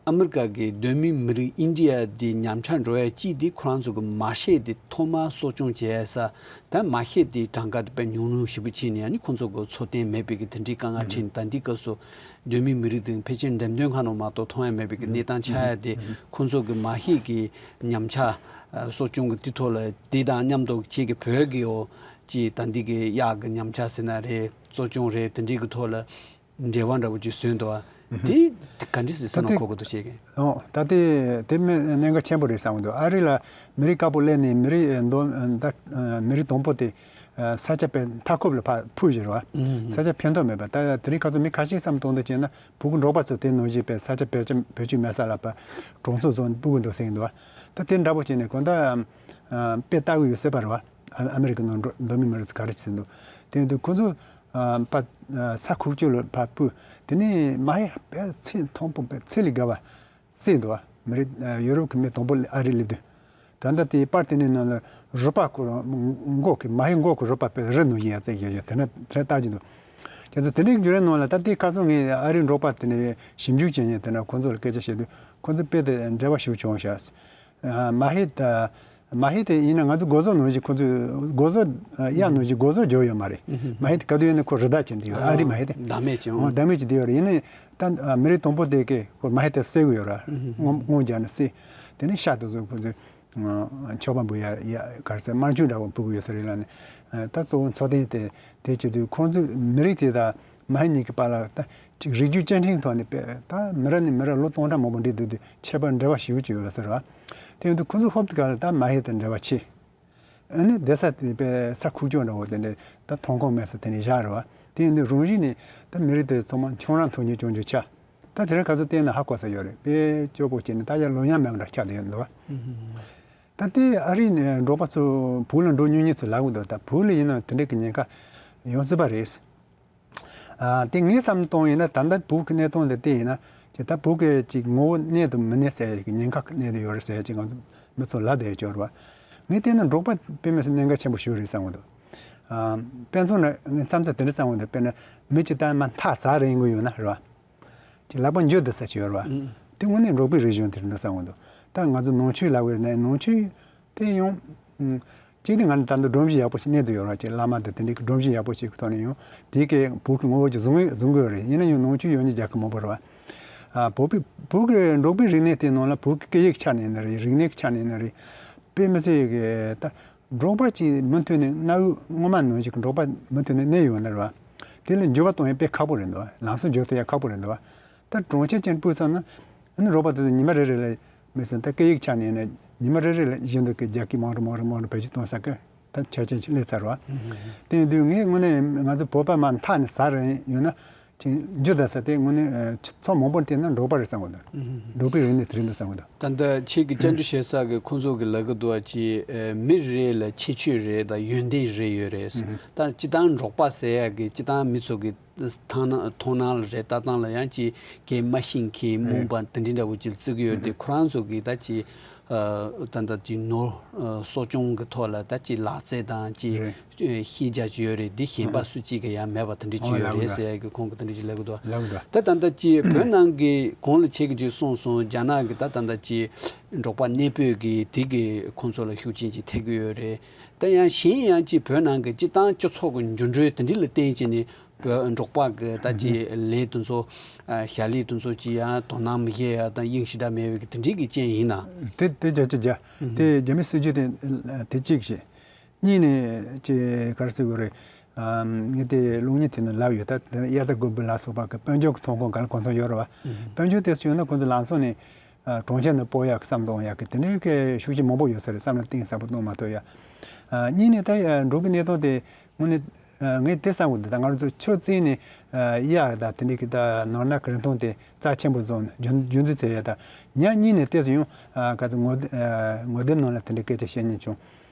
ཨ་མི་རི་ཀ་གི་གདོད་མའི་མི་རིགས་ཨིན་ཌི་ཡ་དེ་ཉམས་ཆག་འགྲོ་ཡ་གཅིག་དེ་ཁོ་རང་ཚོ་གི་མ་ཤེས་དེ་ཐོག་མར་གསོ་སྐྱོང་བྱེད་ཡ་ས། ད་མ་ཤེས་དེ་གྲངས་ཀ་དེ་དཔེ་ཉུང་ཉུང་ཞེ་པོ་ཕྱིན་ནས་ཨ་ནི་ཁོ་ཚོ་གི་འཚོ་རྟེན་མེད་པའི་གི་དེ་འདྲའི་དཀའ་ངལ་འཕྲད་ནས་ད་འདི་སྐབས་སུ་གདོད་མའི་མི་རིགས་དེ་ཕལ་ཆེར་འགྲེམས་སྟོན་ཁང་ནང་མ་གཏོགས་མཐོང་ཡ་མེད་པའི་གི་གནས་སྟངས་ཆགས་ཡ་དེ་ཁོ་ཚོ་གི་མ་ཤེས་ཀྱི་ཉམས་ཆག་གསོ་སྐྱོང་གི་དེ་ཐོག་ལ་དེ་དང་མཉམ་དུ་ཁྱེད་ཀྱི་བོད་ཀྱི་འོ་ཅིག་ད་འདི་གི་གཡག་གི་ཉམས་ཆག་ཟེར་ན་རེད། གསོ་སྐྱོང་རེད། དེ་འདྲའི་གི་ཐོག་ལ་འབྲེལ་བ་འདྲ་པོ་ཅིག་བཟོས་འདུག་བ། དེ་ག་འདྲ་ཞིག་བསམ་བློ་འཁོར་གི་འདུག་ཁྱེད་ཀྱིས། ཨོ། ད་དེ་དེ་མི་གནད་འགག་ཆེན་པོ་རེད་བསམ་གི་འདུག་ཨ་རི་ལ་མི་རིགས་དཀར་པོ་སླེབས་ནས་མི་རིགས་མདོ་ད་མི་རིགས་དང་པོ་དེ་ས་ཆ་དཔེ་མཐའ་འཁོབ་ལ་ཕར་འཕུར་བཞིན་རེད་བ། ས་ཆ་ཕན་ཐོགས་མེད་པ། ད་དེ་རིང་ཁ་སང་མི་ཁ་ཤས་བསམ་བློ་གཏོང་དུས་བྱས་ན་བོད་ཀྱི་འབྲོག་པ་ཚོ་དེ་ནང་བཞིན་དཔེ་ས་ཆ་བེད་སྤྱོད་བེད་སྤྱོད་མེད་ས་ལ་ཕར་གྲོང་ཚོ་བཟོ་ནས་སྤུ་གུ་འདུག་ཟེར་གི་འདུག་བ། ད་དེ་འདྲ་པོ་བྱས་ནས་གང་ལྟར་དཔེ་ལྟ་གི་ཡོད་སྲིད་པ་རེད་བ། ཨ་ཨ་མི་རི་ཀའི་ནང་འགྲོ་མདོ་མི་མི་རིགས་ཚོ་ག་རེ་བྱེད་འདུག་དེ་ཡིན་དུས་ཁོ་ཚོ་ཨ་པ་ཨ་ས་ཁུག་ཀྱོག་ལ་ཕར་སྤོས། དེ་ནས་མ་ཧེ་དཔེ་ཚད་མཐོན་པོ་དཔེ་ཚད་ལས་བརྒལ་བ་བསྲེས་འདུག་བ། མི་རིགས་ཨ་ཡོ་རོབ་ཀྱི་མི་དང་པོ་ཨ་རི་སླེབས་དུས། ད་ལྟ་དེའི་པར་དེ་ནས་ནང་ལ་རུས་པ་ཁོ་རང་མགོ་གི་མ་ཧེ་མགོ་གི་རུས་པ་དཔེ་རི་ནང་བཞིན་ཡ་བཙལ་བཞིན་ཡོད། དེ་ན་དེ་ན་ལྟ་གི་འདུག་བྱས་ཙང་དེ་འདྲའི་བརྒྱུད་རིམ་ནང་ལ་ད་ལྟའི་ཁ་སང་ངས་ཨ་རིའི་འབྲོག་པ་དེ་ནས་ཞིབ་འཇུག་བྱེད་མཁན་དེ་ན་ཁོ་ཚོ་ལ་སྐད་ཆ་བཤད་དུས་ཁོ་ཚོ་དཔེ་དེ་འབྲེལ་བ་ཞིག་བྱུང་ཤག་མ་ཧེ་ད། མ་ཧེ་དེ་ཡིན་ན་ང་ཚོ་སྒོ་ཟོག་ནང་བཞིན་ཁོ་ཚོས་སྒོ་ཟོག་གཡག་ནང་བཞིན་སྒོ་ཟོག་རྒྱག་ཡོད་མ་རེད། མ་ཧེ་དེ་ག་དུས་ཡིན་ན་ཁོ་རི་དྭགས་ཅན་དེ་ཡོད། ཨ་རི་མ་ཧེ་དེ། བདག་མེད་ཅན། ཨོ། བདག་མེད་ཅན་དེ་ཡོད་རེད། ཡིན་ནའི་ད་མི་རིགས་དང་པོ་དེ་གས་ཁོ་མ་ཧེ་དེ་བསད་གི་ཡོད་ར། སྔོ་སྔོ་རྒྱག་ནས་བསད། དེ་ནས་ཤ་དེ་ཚོ་ཁོ་ཚོས་མཆོད་པ་འབུལ་ཡ་ཡ་ག་རེ་ཟེར་དམར་མཆོད་འདྲ་བོ་འབུལ་གི་ཡོད་ས་རེད་ལབ་ནས། ད་གཙོ་བོ་འཚོ་རྟེན་དེ་དེ་བྱེད་དུས་ཁོང་ཚོས་མི་རིགས་དེ་དང་། མ་ཧེ་གཉིས་ཀྱི་བར་ལ་ད་ཅིག་རིགས་རྒྱུད་བཅའ་ཁྲིམས་ཐོག་ནས་དཔེ་ད་མི་རབས་ནས་མི་རབས་ལོ་སྟོང་ཕྲག་མང་པོ་འདྲེས་སྡོད་དུས་ཁྱད་པར་འབྲེལ་བ་ཞེ་པོ་ཅིག་ཡོད་ས་རེད་བ། དེ་ཡིན་དུས་ཁོ་ཚོ་ཧོབ་ཏེ་ག་ལ་ད་མ་ཧེ་དང་འབྲེལ་བ་ཆད། ཨ་ནི་བསྡད་ས་དེ་དཔེ་ས་ཁུག་ཀྱོག་འདྲ་བོ་དེ་འདྲས་ད་མཐོང་ཁུངས་མེད་ས་དེ་ནས་བཞག་རེད་བ། དེ་ཡིན་དུས་རང་བཞིན་ནས་ད་མི་རིགས་དེ་ཚང་མ་ཁྱོད་རང་ཐུག་ཉེ་ཅུང་ཅུང་ཆགས། ད་དེ་རིང་ཁ་སང་བལྟས་ན་ཧ་གོ་ས་ཡོད་རེད། དཔེ་སྐྱོ་པོ་བྱས་ནས་ད་ཡར་ལོ་ཡང་མེད་པ་འདྲ་ཆགས་བསྡད་ཡོད་འདུག་བ། ད་དེ་ཨ་རི་ནས་འབྲོག་པ་ཚོ་བོད་ལ་འགྲོ་མྱོང་མཁན་ཚོ་ལབ་གི་འདུག་ད་བོད་ལ་ཡིན་ན་དེ་འདྲས་ཀྱི་ཉེན་ཁ་ཡོང་སྲིད་པ་རེད། ཨ་དེ་ངས་བསམ་བློ་གཏོང་ཡིན་ན་ད་ལྟ་བོད་ཀྱི་གནས་སྟངས་དེ་བལྟས་ཡིན་ན་ཅིག་ད་བོད་ཀྱི་ཅིག་ངོ་བོ་གནས་དང་མི་གནས་ཟེར་ཡ་ཅིག་ཉེན་ཁ་གནས་དེ་ཡོད་རེད་ཟེར་ཡ་ཅིག་ང་ཚོ་མི་ཚོ་ལབ་བསྡད་ཡོད་ཀྱོག་རེད་བ། ངས་བལྟས་ན་འབྲོག་པ་དཔེ་མི་སྲིད་གནད་འགག་ཆེན་པོ་ཞིག་རེད་བསམ་གི་འདུག་ཨ་དཔེ་མཚོན་ན་ངས་མཚམས་མཚམས་དེ་འདྲ་བསམ་གི་འདུག་དཔེར་ན་མི་གཅིག་ད་མ་མཐའ་ཟ་རན་གི་ཡོད་ན་རེད་བ། ཅིག་ལག་པ་འཇུ་བསྡད་ས་ཅིག་ཡོད་རེད་བ། དེ་དངོས་གནས་འབྲོག་པའི་རིག་གཞུང་དེ་རེད་འདུག་བསམ་གི་འདུག་ད་ང་ཚོ་ནང་ཆོས་ལབ་དགོས་རེད་ན་ནང་ཆོས་དེ་ཡང་། གཅིག་དེ་ང་ཚོ་ད་ལྟ་སྒྲོམ་གཞི་ཡག་པོ་ཞིག་གནས་དུ་ཡོད་རེད་བ། ཅིག་བླ་མ་དང་དེ་འདྲའི་སྒྲོམ་གཞི་ཡག་པོ་ཞིག་གི་ཐོག་ནས་ཡང་དེ་གའི་བོད་ཀྱི་ངོ་བོ་ཅིག་བཟུང་བཟུང་དགོས་རེད། ཡིན་ན་ཡང་ནང་ཆོས་ཡོད་མཁན་རྒྱལ་ཁབ་མང་པོ་རེད་བ། ཨ་བོད་པའི་བོད་ཀྱི་འབྲོག་པའི་རིག་གནས་དེའི་ནང་ལ་བོད་ཀྱི་སྐད་ཡིག་ཆ་ནས་ཡིན་ན་རེད། རིག་གནས་ཀྱི་ཆ་ནས་ཡིན་ན་རེད། དཔེ་མི་སྲིད་ཀྱི་ད། འབྲོག་པ་ཅིག་མུ་མཐུད་ནས་གནའ་བོའི་སྔོན་མ་ནང་བཞིན་གྱི་འབྲོག་པ་མུ་མཐུད་ནས་གནས་ཡོད་ན་རེད་བ། དེ་ལ་འགྱུར་བ་གཏོང་ཡ་དཔེ་ཁག་པོ་རེད་འདུག་ལམ་སང་འགྱུར་ཐུབ་ཡ་ཁག་པོ་རེད་འདུག་ད་གྲོང་ཁྱེར་ཅན་སྤོས་ཚར་ན། ཨ་ནི་འབྲོག་པ་དེ་ཚོ་ཉི་མ་རེ་རེ་ལ་མི་ཟེར་ད་སྐད་ཡིག་ཆ་ནས་ཡིན་ན་ཉི་མ་རེ་རེ་ལ་བཞིན་དུ་གི་རྒྱ་སྐད་མང་རུ་མང་རུ་མང་རུ་བེད་སྤྱོད་གཏོང་ས་གི་ད་ཆ་རྐྱེན་ཅིག་སླེབས་ཚར་བ། དེ་ཡིན་དུས་ངས་དངོས་གནས་ང་ཚོ་བོད་པ་མ་མཐའ་ནས་ཟ་རན་ཡོད་ན། ཅིང་རྒྱུ་ད་ས་དེ་དངོས་གནས་ཚོ་མང་པོ་བལྟས་ན་འབྲོག་པ་རེད་བསམ་གི་འདུག་འབྲོག་པའི་རིག་གནས་དེ་རེད་འདུག་བསམ་གི་འདུག་ད་ལྟ་ཁྱེད་ཀྱི་བཅར་འདྲི་བྱེད་ས་གི་ཁོང་ཚོ་གི་ལབ་གི་འདུག་བ་ཅི། མི་རེ་ལ་ཁྱད་ཆོས་རེ་དང་ཡོན་ཏན་རེ་ཡོད་རེད། ད་སྤྱི་བཏང་འབྲོག་པ་ཟེར་ཡ་གི་སྤྱི་བཏང་མི་ཚོ་གི་མཐོང་སྣང་མཐོང་སྣང་ལ་རེད། ལྟ་སྟངས་ལ་ཡང་ཅི་གའི་མ་ཤེས་མཁན་རྨོངས་པ་དེ་འདྲ་འདྲ་བོ་ཅིག་བརྩི་གི་ཡོད་དེ་ཁོ་རང་ཚོ་གི་ད་ཅི། ད་ལྟ་དེ་ནོར་གསོ་སྐྱོང་གི་ཐོག་ལ་ད་ཅི་ལག་རྩལ་དང་ཅི་ཤེས་བྱ་ཅིག་ཡོད་རེད། འདི་གཞན་པ་སུ་གཅིག་གི་ཡང་མེད་པ་དེ་འདྲ་ཅིག་ཡོད་རེད་ཟེར་ཡ་གི་ཁོང་གི་དེ་འདྲ་ཅིག་ལབ་གི་འདུག་ད་ད་ལྟ་ཅི་བོད་ནང་གི་གོང་ལ་ཆེ་གི་ཅིག་གསུངས་སོང་། རྒྱ་ནག་གི་ད་ད་ལྟ་ཅི་འབྲོག་པ་གནས་སྤོས་གི་དེ་གི་ཁོང་ཚོ་ལ་ཤུགས་རྐྱེན་ཅིག་ཐེབས་གི་ཡོད་རེད། ད་ཡང་གཞན་ཡང་ཅི་བོད་ནང་གི་སྤྱི་བཏང་སྤྱི་ཚོགས་གི་འགྱུར་འགྲོས་དེ་འདྲ་ལ་བརྟེན་བྱས་ནས། བོད་འབྲོག་པ་གི་ད་ཅི་ལས་དེ་ཚོ་ཨ་བྱ་ལས་དེ་ཚོ་ཅི་ཡང་དོ་སྣང་མི་བྱེད་ཡ་དང་དབྱིངས་ཞེ་དྲག་མེད་པའི་གི་དེ་འདྲའི་གི་རྐྱེན་ཡིན་ན། དེ་དེ་བརྒྱ་ཆ་བརྒྱ། དེ་རྒྱ་མིའི་སྲིད་ཇུས་དེ་དེ་གཅིག་བྱས། གཉིས་ནས་ཅི་ག་རེ་ཟེར་དགོས་རེད། ཨམ། ངས་དེ་གློག་བརྙན་དེ་ནས་ལབ་ཡོད། ད་དེ་དབྱར་རྩྭ་དགུན་འབུ་ལ་སོགས་པ་གི་དཔལ་འབྱོར་གི་ཐོན་ཁུངས་ག་ལ་གོ་མཚོན་ཡོད་རེད་བ། དཔལ་འབྱོར་དེ་ཚོ་ཡོད་ན་ཁོང་ཚོ་ལམ་སང་ནས་ཨ་གྲོང་ཁྱེར་ནང་སྤོ་ཡག་གི་བསམ་བློ་གཏོང་ཡག་གི་དེ་འདྲའི་གི་ཤུགས་རྐྱེན་མང་པོ་ཡོད་ས་རེད། བསམ་བློ་གཏིང་ཟབ་པོ་གཏོང་མ་ཐུབ་ཡ། ཨ་གཉིས་ནས་ད་ཡ་འབྲོག་པའི་གནས་སྟངས་དེ་དངོས་གནས་ཨ་ངས་དེ་བསམ་གི་འདུག་ད་ང་རང་ཚོ་ཆུ་བཙིར་ནས་ཨ་གཡག་དང་དེ་འདྲའི་གི་ད་ནོར་ནག་གི་རིན་ཐང་དེ་རྩ་ཆེན་པོ་བཟོ་ནས་རྒྱུན་རྒྱུན་འཛིན་བྱེད་ཡ། ད་ཉག་གཉིས་ནས་ལྟས་སུ་ཡང་ཨ་ག་ཚོད་ངོ་ཨ་ངོ་དེབ་ནང་ལ་དེ་འདྲའི་སྐད་ཆ་བཤད་མཁན་བྱུང་།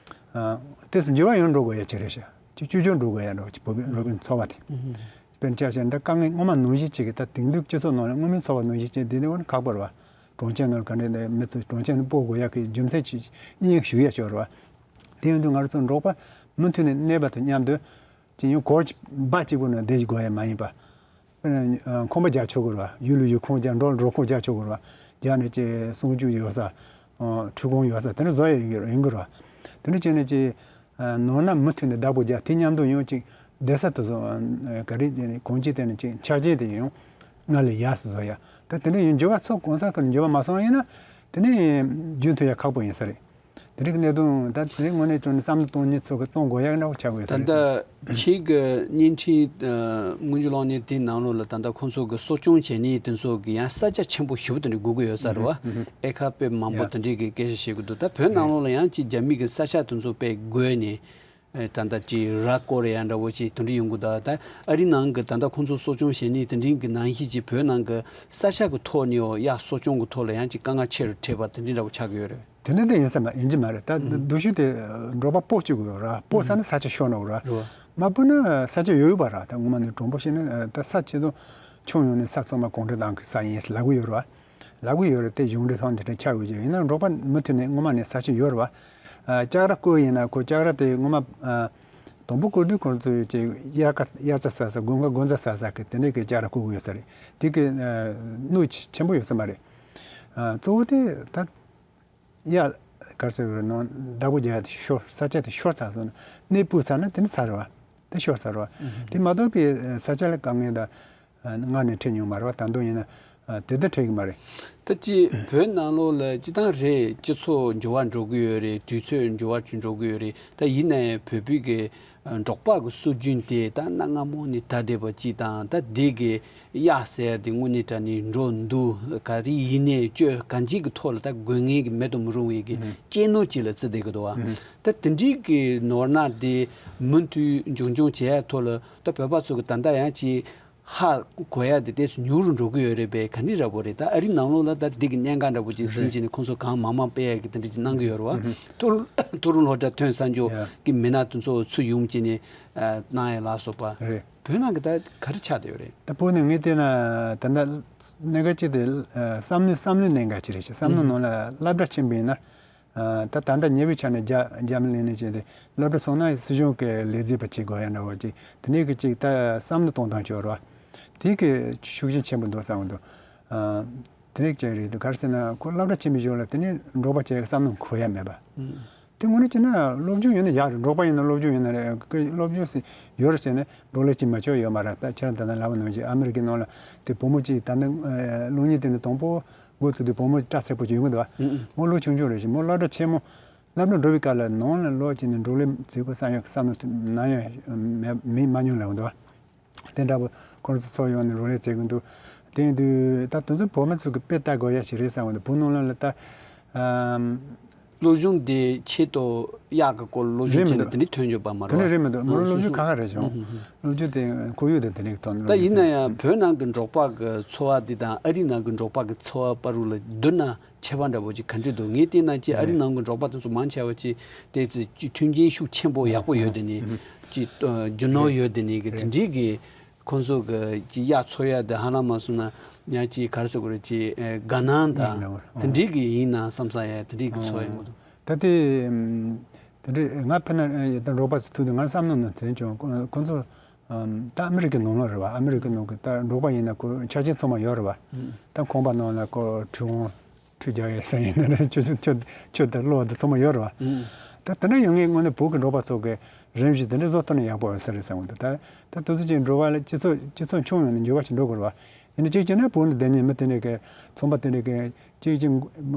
ཨ་ལྟས་སུ་འགྱུར་བ་ཡང་འགྲོ་དགོས་ཡ་ཅིག་རེད་ཤག་ཅིག་བཅོས་བསྒྱུར་འགྲོ་དགོས་ཡ་འགྲོ་ཅིག་བོད་པའི་འབྲོག་པའི་འཚོ་བ་དེ། དཔེར་ན་ཆ་བཞག་ན་ད་དཀའ་ངལ་སྔོན་མ་ནང་བཞིན་ཅིག་གི་ད་དེང་དུས་སྤྱི་ཚོགས་ནང་ལ་སྔོན་མའི་འཚོ་བ་ནང་བཞིན་ཅིག་དེ་ནི་འོ་ན་ཁག་པོ་རེད་བ། གྲོང་ཁྱེར་ནང་ག་འདྲ་ནས་མི་ཚོ་གྲོང་ཁྱེར་ནས་སྤོ་དགོས་ཡག་གི་རྒྱུ་མཚན་ཅིག་ཡིན་ཞུ་ཡ་ཅིག་རེད་བ། དེ་ཡིན་དུས་ང་རང་ཚོ་འབྲོག་པ་མུ་མཐུད་ནས་གནས་པ་དང་མཉམ་དུ་ཅིག་ཡང་གོར་ཅིག་འབའ་གཅིག་པོ་ནང་བསྡད་དགོས་ཡ་མ་ཡིན་པ། ཁང་པ་རྒྱག་ཆོག་གི་རེད་བ། ཡུལ་ལ་ཡུལ་ཁང་རྒྱག་འབྲོག་འབྲོག་ཁང་རྒྱག་ཆོག་གི་རེད་བ། རྒྱག་ནས་ཅིག་གསང་སྤྱོད་ཡོད་ས། ཨ་འཕྲུལ་ཁང་ཡོད་ས་དེ་འདྲ་བཟོ་ཡ་ཡོད་ཡོང་གི་རེད་བ། དེ་འདྲ་བྱས་ནས་ཅིག་ཨ་ནོར་ནག་མུ་མཐུད་ནས་བདག་པོ་རྒྱག་དེ་མཉམ་དུ་ཡང་ཅིག་བསྡད་ས་དེ་ཚོ་ཨ་ག་རེ་གོང་ཅི་དེ་ནས་ཅིག་ཆ་རྐྱེན་དེ་ཡང་སྔར་ལས་ཡག་སུ་བཟོ་ཡ། ད་དེ་འདྲ་ཡང་འགྱུར་བ་ཚོ་གང་ས་གང་འགྱུར་བ་མ་སོང་བ་ཡིན་ན་དེ་ནས་རྒྱུན་མཐུད་ཡ་ཁག་པོ་ཡིན་ས་རེད། དེ་རིགས་གནད་དོན་ད་དེ་རིང་དངོས་གནས་དྲང་གནས་བསམ་བློ་གཏོང་མཁན་ཚོ་གི་གཏོང་དགོས་ཡག་འདྲ་བོ་ཆགས་ཡོད་ས་ད་རེད། ལྟ་ཁྱེད་ཀྱི་བརྙན་འཕྲིན་ཨ་སྔོན་འཇུག་གློག་བརྙན་དེའི་ནང་ལོགས་ལ་ད་ལྟ་ཁོང་ཚོ་གི་གསོ་སྐྱོང་བྱེད་མཁན་དེ་ཚོ་གི་ཡང་ས་ཆ་ཆེན་པོ་ཞེ་པོ་དེ་འདྲ་དགོས་ཀྱི་ཡོད་ས་རེད་བ། ཨེ་ཁ་པའི་མང་པོ་ཡ། དེ་འདྲའི་གི་སྐད་ཆ་བཤད་ཀྱི་འདུག་ད་བོད་ནང་ལོགས་ལ་ཡང་ཅིག་རྒྱ་མི་གི་ས་ཆ་དེ་ཚོ་དཔེ་དགོས་ནས་ཨེ་ད་ལྟ་ཅིག་ར་བསྐོར་ཡ་འདྲ་བོ་ཅིག་དེ་འདྲ་ཡོང་གི་འདུག་ད་ཨ་རི་ནང་གི་ད་ལྟ་ཁོང་ཚོ་གསོ་སྐྱོང་བྱེད་མཁན་དེ་འདྲའི་གི་ནང་བཞིན་ཅིག་བོད་ནང་གི་ས་ཆ་གི་ཐོག་ནས་ཡང་གསོ་སྐྱོང་གི་ཐོག་ལ་ཡང་ཅིག་དཀའ་ངལ་ཆེ་རུ་འཕྲད་པ་དེ་འདྲ་འདྲ་བོ་ཆགས་ཀྱི་ཡོད་རེད། དེ་འདྲ་དེ་ཡིན་ས་མ་ཡིན་གྱི་མ་རེད། ད་ཨུ། སྡུག་ཤོས་དེ་འབྲོག་པ་སྤོ་བཅུག་གི་ཡོད་ར། སྤོ་ས་ནི་ས་ཆ་ཤོར་ན་ཡོད་ར། རེད་བ། མ་སྤོ་ན་ས་ཆ་ཡོད་ཡོད་པ་ར། ད་ངོ་མ་ནི་དྲང་པོ་བཤད་ན་ད་ས་ཆེ་དུ་ཁྱོན་ཡོངས་ནས་ས་ཚང་མ་གུང་ཁྲན་ཏང་གི་ས་ཡིན་ལབ་གི་ཡོད་ར། ལབ་གི་ཡོད་ར། དེ་གཞུང་འབྲེལ་ཐོག་འདི་འདྲ་ཆགས་ཡོད་ཀྱི་ཡིན་ན་འབྲོག་པ་མུ་མཐུད་ནས་ངོ་མ་ནས་ས་ཆ་ཡོད་ར་བ། ལྕགས་ར་བརྐོས་ཡིན་ན་ཁོ་ལྕགས་ར་དེ་ངོ་མ་དང་པོ་བརྐོས་དུས་ཁོང་ཚོས་ཀྱི་དབྱར་ཁ་དབྱར་རྩྭ་ཟ་ས་དགུན་ཁ་དགུན་རྩྭ་ཟ་ས་གི་དེ་འདྲ་གི་ལྕགས་ར་བརྐོ་གི་ཡོད་ས་རེད། དེ་གི་གནོད་ཆེན་པོ་ཡོད་ས་མ་རེད། གཙོ་བོ་དེ་ད། ཡ། གར་སོང་རེད་ནོ། བདག་པོ་རྒྱག་དེ་ཤོར་ས་ཆ་དེ་ཤོར་ཚར་སོང་ན་གནས་སྤོས་ཚར་ན་དེ་ནི་ཚར་བ། དེ་ཤོར་ཚར་བ། དེ་མ་གཏོགས་པའི་ས་ཆ་ལ་དཀའ་ངལ་དང་སྔར་ནས་འཕྲད་མྱོང་མ་རེད་བ། ད་དུང་ཡིན་ན་དེ་ལྟར་འཕྲད་ཀྱི་མ་རེད། ད་ཅི་བོད་ནང་ལོགས་ལ་སྤྱི་བཏང་རེད། སྤྱི་ཚོགས་འགྱུར་བ་འགྲོ་གི་ཡོད་རེད། དུས་ཚོད་འགྱུར་བ་ཅིག་འགྲོ་གི་ཡོད་རེད། ད་ཡིན་ན་ཡང་བོད་པའི་གི་འབྲོག་པ་གི་སྲོལ་རྒྱུན་དེ་ད་གནའ་སྔ་མོ་ནས་ད་བསྡད་པ་ཅིག་དང་ད་དེ་གི་གཡག་ཟེར་ཡ་དེ་དངོས་གནས་དྲང་གནས་འགྲོ་འདུག་ག་རེ་ཡིན་ནའི་སྤྱོད་གང་ཅིའི་གི་ཐོག་ལ་ད་དགོས་ངེས་ཀྱི་མེད་དུ་མི་རུང་བའི་གི་ཨུ་ཧུ། གཅེས་ནོར་ཅིག་ལ་བརྩི་བསྡད་ཀྱི་འདུག་བ། ཨུ་ཧུ། ད་དེ་འདྲའི་གི་ནོར་ནག་དེ་མུ་མཐུད་འབྱུང་འབྱུང་བྱེད་ཡ་ཐོག་ལ་ད་བོད་པ་ཚོ་གི་ད་ལྟ་ཡང་ཅིག་ཧ་གོ་ཡ་དེ་ཏོག་ཙམ་ཉུང་རུ་འགྲོ་གི་ཡོད་རེད་པས། ག་འདྲ་འདྲ་པོ་རེད། ད་ཨ་རི་ནང་ལོགས་ལ་ད་འདི་གི་གནད་འགག་འདྲ་པོ་ཅིག་ཟིན་རེད། བྱས་ནས་ཁོང་ཚོ་གང་མང་མང་སྤེལ་ཡ་གི་དེ་འདྲ་ཅིག་གནང་གི་ཡོད་རེད་བ། ཨུ་ཧུ། ཐུ་ཐུ་རུ་སློབ་གྲྭ་ཐོན་ས་འཇོག་ཡ། གི་མི་སྣ་དེ་ཚོ་ཚུར་ཡོང་བྱས་ནས་ཨ་གནང་ཡ་ལ་སོགས་པ། རེད། བོད་ནང་གི་ད་ག་རེ་ཆགས་བསྡད་ཡོད་རེད། ད་བོད་ནང་ངས་བལྟས་ན་ད་ལྟ་གནད་འགག་ཅིག་དེ་ཨ་བསམ་བློའི་བསམ་བློའི་གནད་འགག་ཅིག་རེད་ཤག་བསམ་བློ་ཨུ་ནང་ལ་སློབ་གྲྭ་ཆེན་པོ་ཡིན་ན་ཨ་ད་ད་ལྟ་ཉེ་བའི་ཆ་ནས་རྒྱ་རྒྱ་མི་ལེན་ནས་བྱས་ཏེ་སློབ་གྲྭ་སོང་ན་སྲིད་གཞུང་གི་ལས་བྱེད་པ་བྱེད་དགོས་ཡ་འདྲ་བོ་ཅིག་དེ་འདྲའི་གི་ཅིག་ད་བསམ་བློ་གཏོང་སྟངས་ཅིག་ཡོད་རེད་བ། དེ་གི་ཤུགས་རྐྱེན་ཆེན་པོ་འདུག་བསམ་གི་འདུག་ཨ་དེ་རིགས་ཅིག་རེད་འདུག་ག་རེ་ཟེར་ན་ཁོ་སློབ་གྲྭ་ཆེན་པོའི་གཞུག་ལ་དེ་ནས་འབྲོག་པ་བྱས་བསམ་བློ་འཁོར་ཡ་མེད་པ། ཨུ། དེ་དངོས་གནས་བྱས་ན་སློབ་སྦྱོང་ཡོད་ན་ཡག་རེད། འབྲོག་པ་ཡིན་ན་སློབ་སྦྱོང་ཡོད་ན་རེད། སློབ་སྦྱོང་ཟེར་ཡོད་རེད་ཟེར་ནས་འབྲོག་ལས་ཅིག་མ་ཆོག་ཡོད་མ་རེད། ད་ཁྱེད་རང་ད་ནང་ལབ་པ་ནང་བཞིན་ཨ་མི་རི་ཀའི་ནང་ལ་དེ་བུ་མོ་གཅིག་ད་ནི་ཨ་གློག་བརྙན་དེ་ནི་དང་པོ་འགོ་ཚུགས་དུས་བུ་མོ་སྐྲ་སེར་པོ་ཅིག་ཡོང་གི་འདུག་བ། ཨུ་ཨུ། མོ་ལོ་ཆུང་ཆུང་རེད་ཤག་མོ་སློབ་གྲྭ་ཆེན་མོ་སློབ་གྲྭ་འགྲོ་བའི་སྐབས་ལ་ནང་ལ་ལོག་ཅིག་ནས་འབྲོག་ལས་བྱེད་དགོས་བསམ་ཡག་བསམ་བློ་ནམ་ཡང་མིག་མ་མྱོང་ལབ་གི་འདུག་བ། དེ་འདྲ་པོ་ཁོང་ཚོ་ཚོགས་ཡོང་ནས་རོགས་རེས་བྱེད་ཀྱི་འདུག་དེ་ཡིན་དུས་ད་དེ་ཚོ་བོད་མི་ཚོ་གི་དཔེ་ལྟ་དགོས་ཡ་ཞིག་རེད་བསམ་གི་འདུག་བོད་ནང་ལོགས་ལ་ད་ཨམ། སློབ་སྦྱོང་དེ་ཆེད་དུ་གཡག་གི་སྐོར་སློབ་སྦྱོང་རེད་མི་བྱས་ནས་འདུག་དེ་འདྲའི་ཐོན་ཡོད་པ་མ་རེད་དེ་འདྲ་བ། རེད་མི་འདུག་མི་རོ་ཨང་། སློབ་སོ་སྦྱོང་སོ། ཁག་ཁག་རེད་བྱུང་། ཨུ་ཧུ་ཧུ། སློབ་སྦྱོང་དེ་ཁོར་ཡུག་དེ་དེ་འདྲའི་ཐོག་ནས་ད་ཡིན་ན་ཡང་བོད་ནང་གི་འབྲོག་པ་གི་འཚོ་བ་འདི་དང་ཨ་རི་ནང་གི་འབྲོག་པ་གི་འཚོ་བ་བར་ལ་བསྡུར་ན། ཁྱད་པར་འདྲ་པོ་ཅིག་ག་འདྲ་འདུག་ངས་བལྟས་ན་ཅིག་ཨ་རི་ནང་གི་འབྲོག་པ་དེ་ཚོ་མང་ཆེ་བ་ཅིག་དེ་ཚོ་ཅིག་མཐུན་རྐྱེན་ཤུགས་ཆེན་པོ་ཡག་པོ་ཡོད་དེ་ནི་ཅིག་རྒྱུ་ནོར་ཡོད་དེ་ནི་གི་དེ་འདྲའི་གི་ཁོང་ཚོ་གི་ཅིག་གཡག་འཚོ་ཡ་དེ་ཧ་ལམ་མ་སོང་ན་ཡང་ཅིག་ག་རེ་ཟེར་དགོས་རེད། ཅིག་དགའ་སྣང་དང་དེ་འདྲའི་གི་ཡིན་ན་བསམ་ས་ཡ་དེ་འདྲའི་གི་འཚོ་ཡ་ཡོང་གི་འདུག་ད་དེ་དེ་འདྲའི་ང་ཕན་ན་ད་འབྲོག་པ་ཚོ་ཐུག་དུས་ང་བསམ་བློ་ནང་དེ་རིང་བྱུང་ཁོང་ཚོ། ད་ཨ་མི་རི་ཀའི་ནང་ལོགས་རེད་བ། ཨ་མི་རི་ཀའི་ནང་གི་ད་འབྲོག་པ་ཡིན་ན་ཁོ་ཆ་རྐྱེན་ཚང་མ་ཡོད་རེད་བ། ད་ཁང་པ་ནང་ལ་ཁོ་ཁྲུས་ཁང་ཁྲུས་རྒྱག་ཡས་ས་ཡིན་ན་རེད། ཆུ་ཆུ་ཆུ་ཆུ་དང་གློག་དང་ཚང་མ་ཡོད་རེད་བ། ད་དེ་འདྲ་ཡོད་ངེས་དངོས་གནས་བོད་ཀྱི་འབྲོག་པ་ཚོ་གི་ རིམ་བཞིན་དེ་འདྲ་བཟོ་ཐུབ་ན་ཡག་པོ་ཡོད་ས་རེད་བསམ་གྱི་འདུག་ད་ད་དུས་ཚོད་ཅིག་འགྲོ་བ་ལ་སྤྱི་ཚོགས་སྤྱི་ཚོགས་ཆུང་ཡོང་ནས་འགྱུར་བ་ཞིག་འགྲོ་དགོས་རེད་བ། ཡིན་ན་གཅིག་བྱས་ན་བོད་ནང་བསྡད་མཁན་མི་དེ་འདྲ་གི་ཚོང་པ་དེ་འདྲ་གི་གཅིག་གཅིག་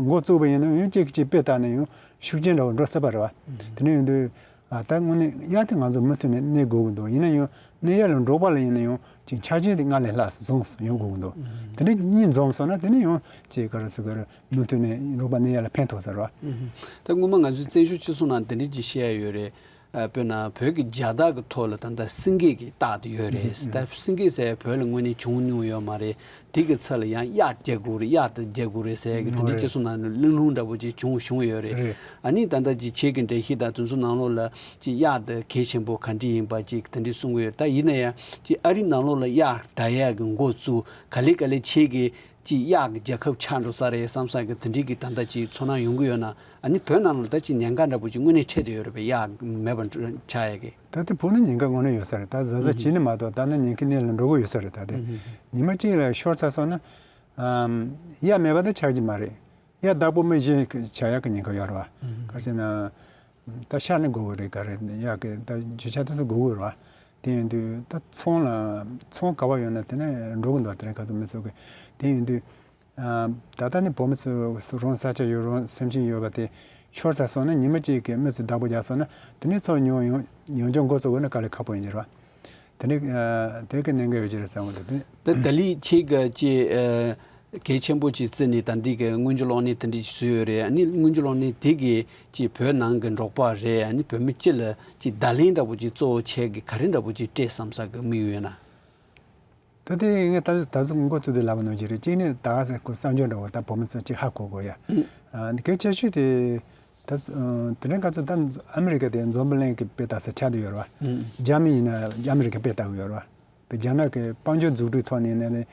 འགོ་བཙུགས་པ་ཡིན་ན་ཡང་གཅིག་གིས་གཅིག་དཔེ་བལྟས་ན་ཡང་ཤུགས་རྐྱེན་འདྲ་བོ་འགྲོ་སྲིད་པ་རེད་བ། དེ་འདྲ་ཡིན་དུས་ཨ་ད་དངོས་གནས་གཡག་དེ་ང་ཚོ་མུ་མཐུད་ནས་གནས་དགོས་ཀྱི་འདུག་ཡིན་ན་ཡང་གནས་ཡུལ་ལ་འབྲོག་པ་ལ་ཡིན་ན་ཡང་ཅིག་ཆ་རྐྱེན་དེ་སྔར་ལས་ལྷག་བཟང་ཡོང་དགོས་ཀྱི་འདུག་དེ་འདྲ་གཉིས་འཛོམས་སོང་ན་དེ་ནས་ཡང་ཅིག་ག་རེ་ཟེར་དགོས་རེད། མུ་མཐུད་ནས་འབྲོག་པ་གནས་ཡུལ་ལ་ཕན་ཐོགས་ས་རེད་བ། ད་སྔོན་མ་ང་ཚོའི་བཙན་བྱོལ་སྤྱི་ཚོགས་ནང་འདི་འདྲ་ཅིག་བཤད་ཡ་ཡོད་རེད། ཨ། དཔེར་ན་བོད་ཀྱི་རྒྱལ་དར་གྱི་ཐོག་ལ་ད་ལྟ་སེང་གེ་གི་རྟགས་དེ་ཡོད་རེད། ད་སེང་གེ་ཟེར་བོད་ལ་དངོས་གནས་བྱུང་མྱོང་ཡོད་མ་རེད། དེ་གི་ཚབ་ལ་ཡང་གཡག་རྒྱག་དགོས་རེད། གཡག་དེ་རྒྱག་དགོས་རེད་ཟེར་གི་དེ་འདྲའི་སྤྱི་ཚོགས་ནང་ལ་གླེང་སློང་འདྲ་པོ་ཅིག་བྱུང་བྱུང་ཡོད་རེད། རེད། ཨ་ནི་ད་ལྟ་ཅིག་ཁྱེད་ཀྱི་འགྲེལ་བཤད་དང་དེ་ཚོ་ནང་ལོགས་ལ་ཅིག་གཡག་དེ་གལ་ཆེན་པོ་ག་འདྲ་ཡིན་པ་ཅིག་དེ་འདྲ་གསུང་གི་ཡོད། ད་ཡིན་ན་ཡང་ཅིག་ཨ་རི་ནང་ལོགས་ལ་གཡག་བདའ་ཡག་གི་འགོ་བཙུགས། ག་ལེ་ག་ལེ་ཁྱེད་ཀྱི་ཅིག་གཡག་གི་རྒྱལ་ཁབ་ཆགས་འགྲོ་ས་རེད་བསམ་ས་གི་དེ་འདྲའི་གི་ད་ལྟ་ཅིག་ཚོར་སྣང་ཡོང་གི་ཡོད་ན། ཨ་ནི་བོད་ནང་ལ་ད་ཅིག་ཉེན་ཁ་འདྲ་པོ་ཅིག་དངོས་གནས་འཕྲད་བསྡད་ཡོད་རེད་པས། གཡག་མེད་པ་འགྲོ་ཆགས་ཡ་གི། ད་ལྟ་བོད་ནང་ཉེན་ཁ་དངོས་གནས་ཡོད་ས་རེད། ད་གཟའ་གཟའ་བྱིས་ནས་མ་གཏོགས་ད་ནི་ཉེན་ཁའི་གནས་ལ་འགྲོ་གི་ཡོད་ས་རེད། ད་དེ་ཉི་མ་གཅིག་ལ་ཤོར་ཚར་སོང་ན། ཨམ། གཡག་མེད་པ་ད་ཆགས་ཀྱི་མ་རེད། གཡག་བདག་པོ་མི་གཞན་གྱི་ཆགས་ཡག་གི་ཉེན་ཁ་ཡོད་རེད་བ། ག་རེ་ཟེར་ན། ད་ཤ་ནི་དགོས་ཀྱི་རེད། ག་རེ་གཡག་གི་ད་རྒྱུ་ཆ་དེ་ཚོ་དགོས་ཀྱི་རེད་བ། དེ་ཡིན་དུས་ད་ཚོང་ལ་ཚོང་ག་བ་ཡོད་ན་དེ་ནས་འགྲོ་གི་འདུག་དེ་རིང་ཁ་སང་མི་ཚོ་གི། དེ་ཡིན་དུས། ཨ། ད་ལྟ་ནི་བོད་མི་ཚོ་རང་ས་ཆ་ཡོད། རང་སེམས་ཅན་ཡོད་པ་དེ་ཤོར་ཚར་སོང་ན། ཉི་མ་གཅིག་གི་མི་ཚོས་བདག་པོ་རྒྱག་སོང་ན་དེ་ནས་ཚུར་ཉོ་ཡོང་ཉོ་རྒྱུ་འགོ་བཙུགས་དགོས་ན་དཀའ་ལས་ཁག་པོ་ཡིན་གྱི་རེད་བ། དེ་ནི། ཨ། དེ་གི་གནད་འགག་ཡོད་ཀྱི་རེད་བསམ་གྱི་འདུག་ད་ད་ལི་ཁྱེད་ཀྱིས་ཅིག་ཨ། གལ་ཆེན་པོ་ཅིག་བརྩིས་ནས་ད་འདི་གི་སྔོན་འཇུག་གློག་བརྙན་དེ་འདྲ་ཅིག་བཟོས་ཡོད་རེད། ཨ་ནི་སྔོན་འཇུག་གློག་བརྙན་དེ་གིས་ཅིག་བོད་ནང་གི་འབྲོག་པ་རེད། ཨ་ནི་བོད་མི་སྤྱི་ལ་ཅིག་བརྡ་ལན་འདྲ་པོ་ཅིག་གཙོ་བོ་ཁྱེད་ཀྱིས་ག་རེ་འདྲ་པོ་ཅིག་སྤྲད་བསམ་ས་གི་དམིགས་ཡུལ་ཡོད་ན། ད་དེ་ངས་ད་ད་གཟོད་འགོ་བཙུགས་དུས་ལབ་པ་ནང་བཞིན་རེད། གཅིག་ནི་ད་ག་ཟེ་ཁོ་གསར་འགྱུར་འདྲ་བོ་ད་བོད་མི་ཚོ་གཅིག་ཧ་གོ་དགོས་ཡ། ཨ། འདི་གལ་ཆེ་ཤོས་དེ་ད་དེ་རིང་ཁ་སང་ད་ཨ་མི་རི་ཀ་དེ་འཛམ་བུ་གླིང་གི་དཔེ་ལྟ་ས་ཆགས་བསྡད་ཡོད་རེད་བ། རྒྱ་མི་ཡིན་ན་ཨ་མི་རི་ཀ་དཔེ་ལྟ་གི་ཡོད་རེད་བ། དེ་རྒྱ་ནག་གི་དཔལ་འབྱོར་འཛུགས་སྐྲུན་ཐོག་ནས་ནས་ནས་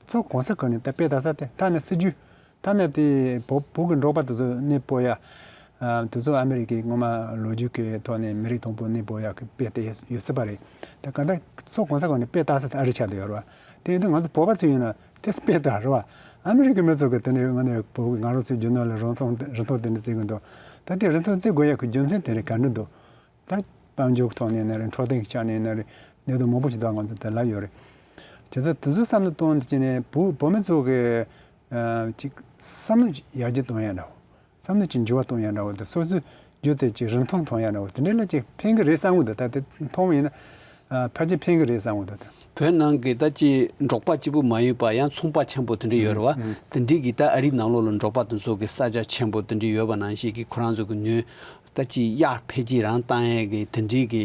ཚོ་གང་ས་གང་ནས་ད་དཔེ་ལྟ་ས་དེ་ད་ནི་སྲིད་ཇུས། ཐ་ན་དེ་བོད་བོད་ཀྱི་འབྲོག་པ་དེ་ཚོ་གནས་སྤོ་ཡ། ཨ། དེ་ཚོ་ཨ་མི་རི་ཀའི་སྔོན་མ་ལོ་རྒྱུས་ཀྱི་ཐོག་ནས་མི་རིགས་དང་པོ་གནས་སྤོ་ཡ་གི་དཔེ་དེ་ཡོད་སྲིད་པ་རེད། ད་ག་འདྲ་ཚོ་གང་ས་གང་ནས་དཔེ་ལྟ་ས་དེ་ཨ་རི་ཆགས་བསྡད་ཡོད་རེད་བ། དེ་ཡིན་དུས་ང་ཚོ་བོད་པ་ཚོ་ཡིན་ན་དེ་དཔེ་ལྟ་རེད་བ། ཨ་མི་རི་ཀའི་མི་ཚོ་གི་དེ་ནས་ང་ནས་བོད་ཀྱི་ང་རང་ཚོའི་རྒྱུ་ནོར་ལ་རིན་ཐང་རིན་ཐང་དེ་འདྲ་བརྩི་གི་འདུག་ད་དེ་རིན་ཐང་བརྩི་དགོས་ཡ་གི་རྒྱུ་མཚན་དེ་རེད། ག་འདྲ་འདུག་ད་དཔལ་འབྱོར་ཐོག་ནས་ཡིན་ན་རེད། འཕྲོད་བསྟེན་གྱི་ཆ་ནས་ཡིན་ན་རེད། གནད་དོན་མང་པོ་ཞིག་འདུག་ང་ཚོ་དེ་ལབ་ཡོད་རེད། བྱས་ཙང་དེ་ཚོའི་བསམ་བློ་གཏོང་དུས་ནས་བོད་བོད་མི་ཚོ་གི་ཨ་ཅིག་བསམ་བློ་ཡར་རྒྱས་གཏོང་ཡ་འདྲ་བོ། བསམ་བློ་ཅིག་འགྱུར་བ་གཏོང་ཡ་འདྲ་བོ་དང་། སོ་སོའི་རྒྱུ་དེ་ཅིག་རིན་ཐང་གཏོང་ཡ་འདྲ་བོ་དེ་འདྲ་ལ་ཅིག་ཕན་གི་རེད་བསམ་གི་འདུག་ད་དེ་མཐོང་བ་ཡིན་ན་ཨ་ཕལ་ཆེར་ཕན་གི་རེད་བསམ་གི་འདུག་ད། བོད་ནང་གི་ད་ཅིག་འབྲོག་པ་གཅིག་པུ་མ་ཡིན་པ་ཡང་ཚོང་པ་ཆེན་པོ་དེ་འདྲ་ཡོད་རེད་བ། ཨང་། དེ་འདྲའི་གི་ད་ཨ་རིའི་ནང་ལོགས་ལ་འབྲོག་པ་དེ་ཚོ་གི་ས་ཆ་ཆེན་པོ་དེ་འདྲ་ཡོད་པ་ནང་བཞིན་གི་ཁོ་རང་ཚོ་གི་ཉོས་ད་ཅིག་གཡག་འཕེལ་རྒྱས་རང་བཏང་ཡས་གི་དེ་འདྲའི་གི་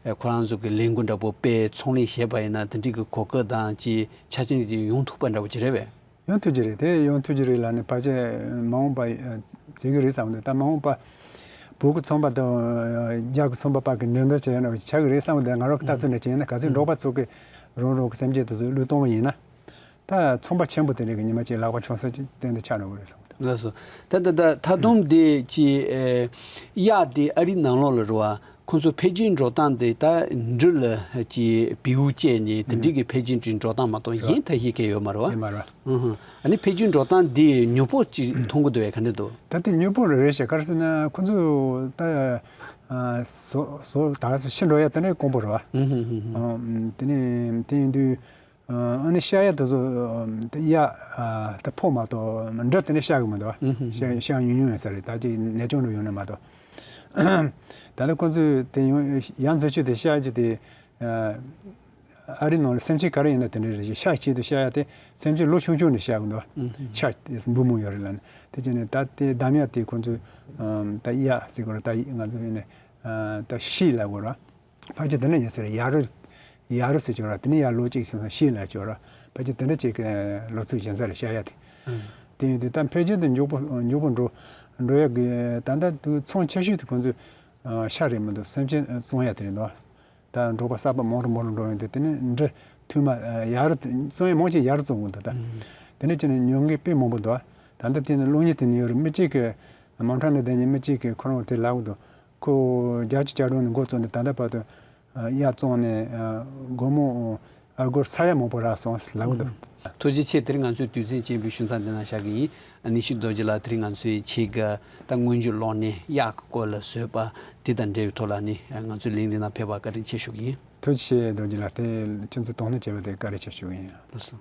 ཨ་ཁོ་རང་ཚོ་གི་ལས་འགུལ་འདྲ་པོ་སྤེལ། ཚོང་ལས་བྱས་པ་ཡིན་ན་དེ་འདྲའི་གི་གོ་སྐབས་དང་ཅིག་ཆ་རྐྱེན་ཅིག་ཡོང་ཐུབ་པ་འདྲ་པོ་ཅིག་རེད་པས། ཡོང་ཐུབ་ཀྱི་རེད། དེ་ཡོང་ཐུབ་ཀྱི་རེད་ལབ་ནས་ཕལ་ཆེར་མ་འོངས་པ་ཨ་བྱེད་ཀྱི་རེད་བསམ་གི་འདུག་ད་མ་འོངས་པ་བོད་ཀྱི་ཚོང་པ་དང་རྒྱ་གི་ཚོང་པ་བར་གྱི་འགྲན་བསྡུར་བྱེད་ཡ་འདྲ་བོ་ཆགས་ཀྱི་རེད་བསམ་གི་འདུག་ང་རང་གི་ལྟ་ཚུལ་འདྲ་བྱས་ན། གལ་སྲིད་འབྲོག་པ་ཚོ་གིས་རང་རང་གི་སེམས་ཅན་དེ་ཚོ་བློས་གཏོང་བ་ཡིན་ན། ད་ཚོང་པ་ཆེན་པོ་དེ་འདྲ་གི་ཉི་མ་གཅིག་ལག་པ་འཆང་ས་ཅིག་གཏན་དུ་ཆགས་འགྲོ་གི་རེད་བསམ་གི་འདུག་ལགས་སོ། ད་ད་ད་ད་དུང་དེ་ཅི་ཨེ་གཡག་དེ་ཨ་རིའི་ནང་ལོགས་ལ་རེད་བ། ཁོང་ཚོ་འཕེལ་རྒྱས་འགྲོ་སྟངས་དེ་ད་འབྲུ་ལ་ཅི་བེའུ་བཅད་ནས་དེ་འདྲའི་གི་འཕེལ་རྒྱས་འགྲོ་སྟངས་མ་གཏོགས་གཞན་ཐབས་ཤེས་མཁན་ཡོད་མ་རེད་བ། ཡོད་མ་རེད་བ། ཨུ་ཧུ། ཨ་ནི་འཕེལ་རྒྱས་འགྲོ་སྟངས་དེ་མྱུར་པོ་ཅིག་མཐོང་གི་འདུག་བས། ག་འདྲ་འདུག་ད་དེ་མྱུར་པོ་རེད་ཤག་ག་རེ་ཟེར་ན་ཁོང་ཚོ་ད་ཨ་བཟོ་བཟོ་ད་ཤི་འགྲོ་ཡ་དེ་འདྲ་དཀོན་པོ་རེད་བ། ཨུ་ཧུ་ཧུ་ཧུ། ཨ་དེ་ནས་དེ་ཡིན་དུས། ཨ་ནི་བཤའ་ཡ་དེ་ཚོ་ཨ་དེ་གཡག་ཨ་དེ་ཕོ་མ་གཏོགས་འབྲི་དེ་ནས་བཤའ་གི་མི་འདུག་ཨུ་ཧུ་ཧུ། བཤའ་བཤའ་ཉུང་ཉུང་ཡིན་ས་རེད། ད་ཅིག་ནད་བྱུང་འགྲོ་ཡོང་ནི་མ་གཏོགས། ད་ནི་ཁོང་ཚོས་དེ་ཡང་ཡ་མཚན་ཆུ་དེ་བཤའ་རྒྱུ་དེ་ཨ་ཨ་རི་ནང་ལ་སེམས་ཅན་ག་རེ་ཡིན་ན་དེ་འདྲ་རེད། ཤ་ཆེད་དུ་བཤའ་ཡ་དེ་སེམས་ཅན་ལོ་ཆུང་ཆུང་ནས་བཤའ་གི་འདུག་ཨུ་ཧུ། ཤ་དེ་འབུ་མོ་ཡོད་རེད་ལབ་ནས། དེ་བྱས་ནས་ད་དེ་བསྡམ་ཡ་དེ་ཁོང་ཚོས་ཨ་ད་གཡག་ཟེར་དགོས་རེད། ད་ང་ཚོ་ཡིན་ནས་ཨ་ད་ཤི་ལབ་དགོས་རེད། ཕལ་ཆེར་དེ་འདྲ་ཡིན་ས་རེད། ཡ་རུ། ཡ་རུ་ཟེར་ཆོག་ར། དེ་ནས་ཡར་ལོ་གཅིག་ཕྱིན་ཙང་ཤི་ལབ་ཆོག་ར། ཕལ་ཆེར་དེ་འདྲ་ཅིག་གི་ལོ་ཚིགས་ཡིན་ས་རེད། བཤའ་ཡ་དེ། ཨང་། དེ་ཡིན་དུས་ད་འཕེལ་རྒྱས་དེ་མགྱོགས་པོ་མགྱོགས་པོ་འགྲོ་འགྲོ་ཡ་གི་ད་ལྟ་དུས་ཚོང་ཆེ་ཤོས་དེ་ཁོང་ཚོས་ཨ་ཤ་རེད་མི་འདུག་སེམས་ཅན་བཙོང་ཡ་དེ་རེད་འདུག་ད་འབྲོག་པ་གསར་པ་མང་རུ་མང་རུ་འགྲོ་ཡོང་དུས་དེ་ནས་འབྲི་ཐུལ་མ་ཡ་རུ་བཙོང་ཡ་མང་ཆེ་ཡ་རུ་བཙོང་གི་འདུག་ད་ཨང་། དེ་འདྲ་བྱས་ནས་ཉོ་མཁན་དཔེ་མང་པོ་འདུག་ད་ལྟ་དེ་ནས་གློག་བརྙན་དེ་ནས་ཡོད་རེད། མི་གཅིག་གིས་མོན་ཊ་ནས་བསྡད་མཁན་མི་གཅིག་གིས་ཁོ་རང་དེ་ལབ་གི་འདུག་ཁོ་བརྒྱད་ཅུ་གྱ་གྲངས་ནས་འགོ་བཙུགས་ནས་ད་ལྟ་བར་དུ་ཨ་གཡག་བཙོང་ནས་ཨ་སྒོར་མོ་ ཨ་སྒོར་ས་ཡ་མང་པོ་རག་སོང་ལབ་གི་འདུག། ཐུགས་རྗེ་ཆེ། དེ་རིང་ང་ཚོའི་དུས་ཚོད་ཅན་པའི་ཞུ་མཚམས་འདི་ན་བཞག་གི་ཡིན། ཨ་ནི་ཤི་རྡོ་རྗེ་ལགས། དེ་རིང་ང་ཚོའི་ཆེད་ཀྱི་ད་སྔོན་འཇུག་གློག་བརྙན་གཡག་གི་སྐོར་ལ་བཟོས་པ་དེ་དང་འབྲེལ་བའི་ཐོག་ལ་ནི་ང་ཚོའི་གླིང་རི་ནང་ཕེབས་པ་བཀའ་དྲིན་ཆེ་ཞུ་གི་ཡིན། ཐུགས་རྗེ་ཆེ་རྡོ་རྗེ་ལགས། དེ་ཁྱེད་ཚོས་དོ་སྣང་བྱས་པ་དེ་བཀའ་དྲིན་ཆེ་ཞུ་གི་ཡིན། ལགས་སོ།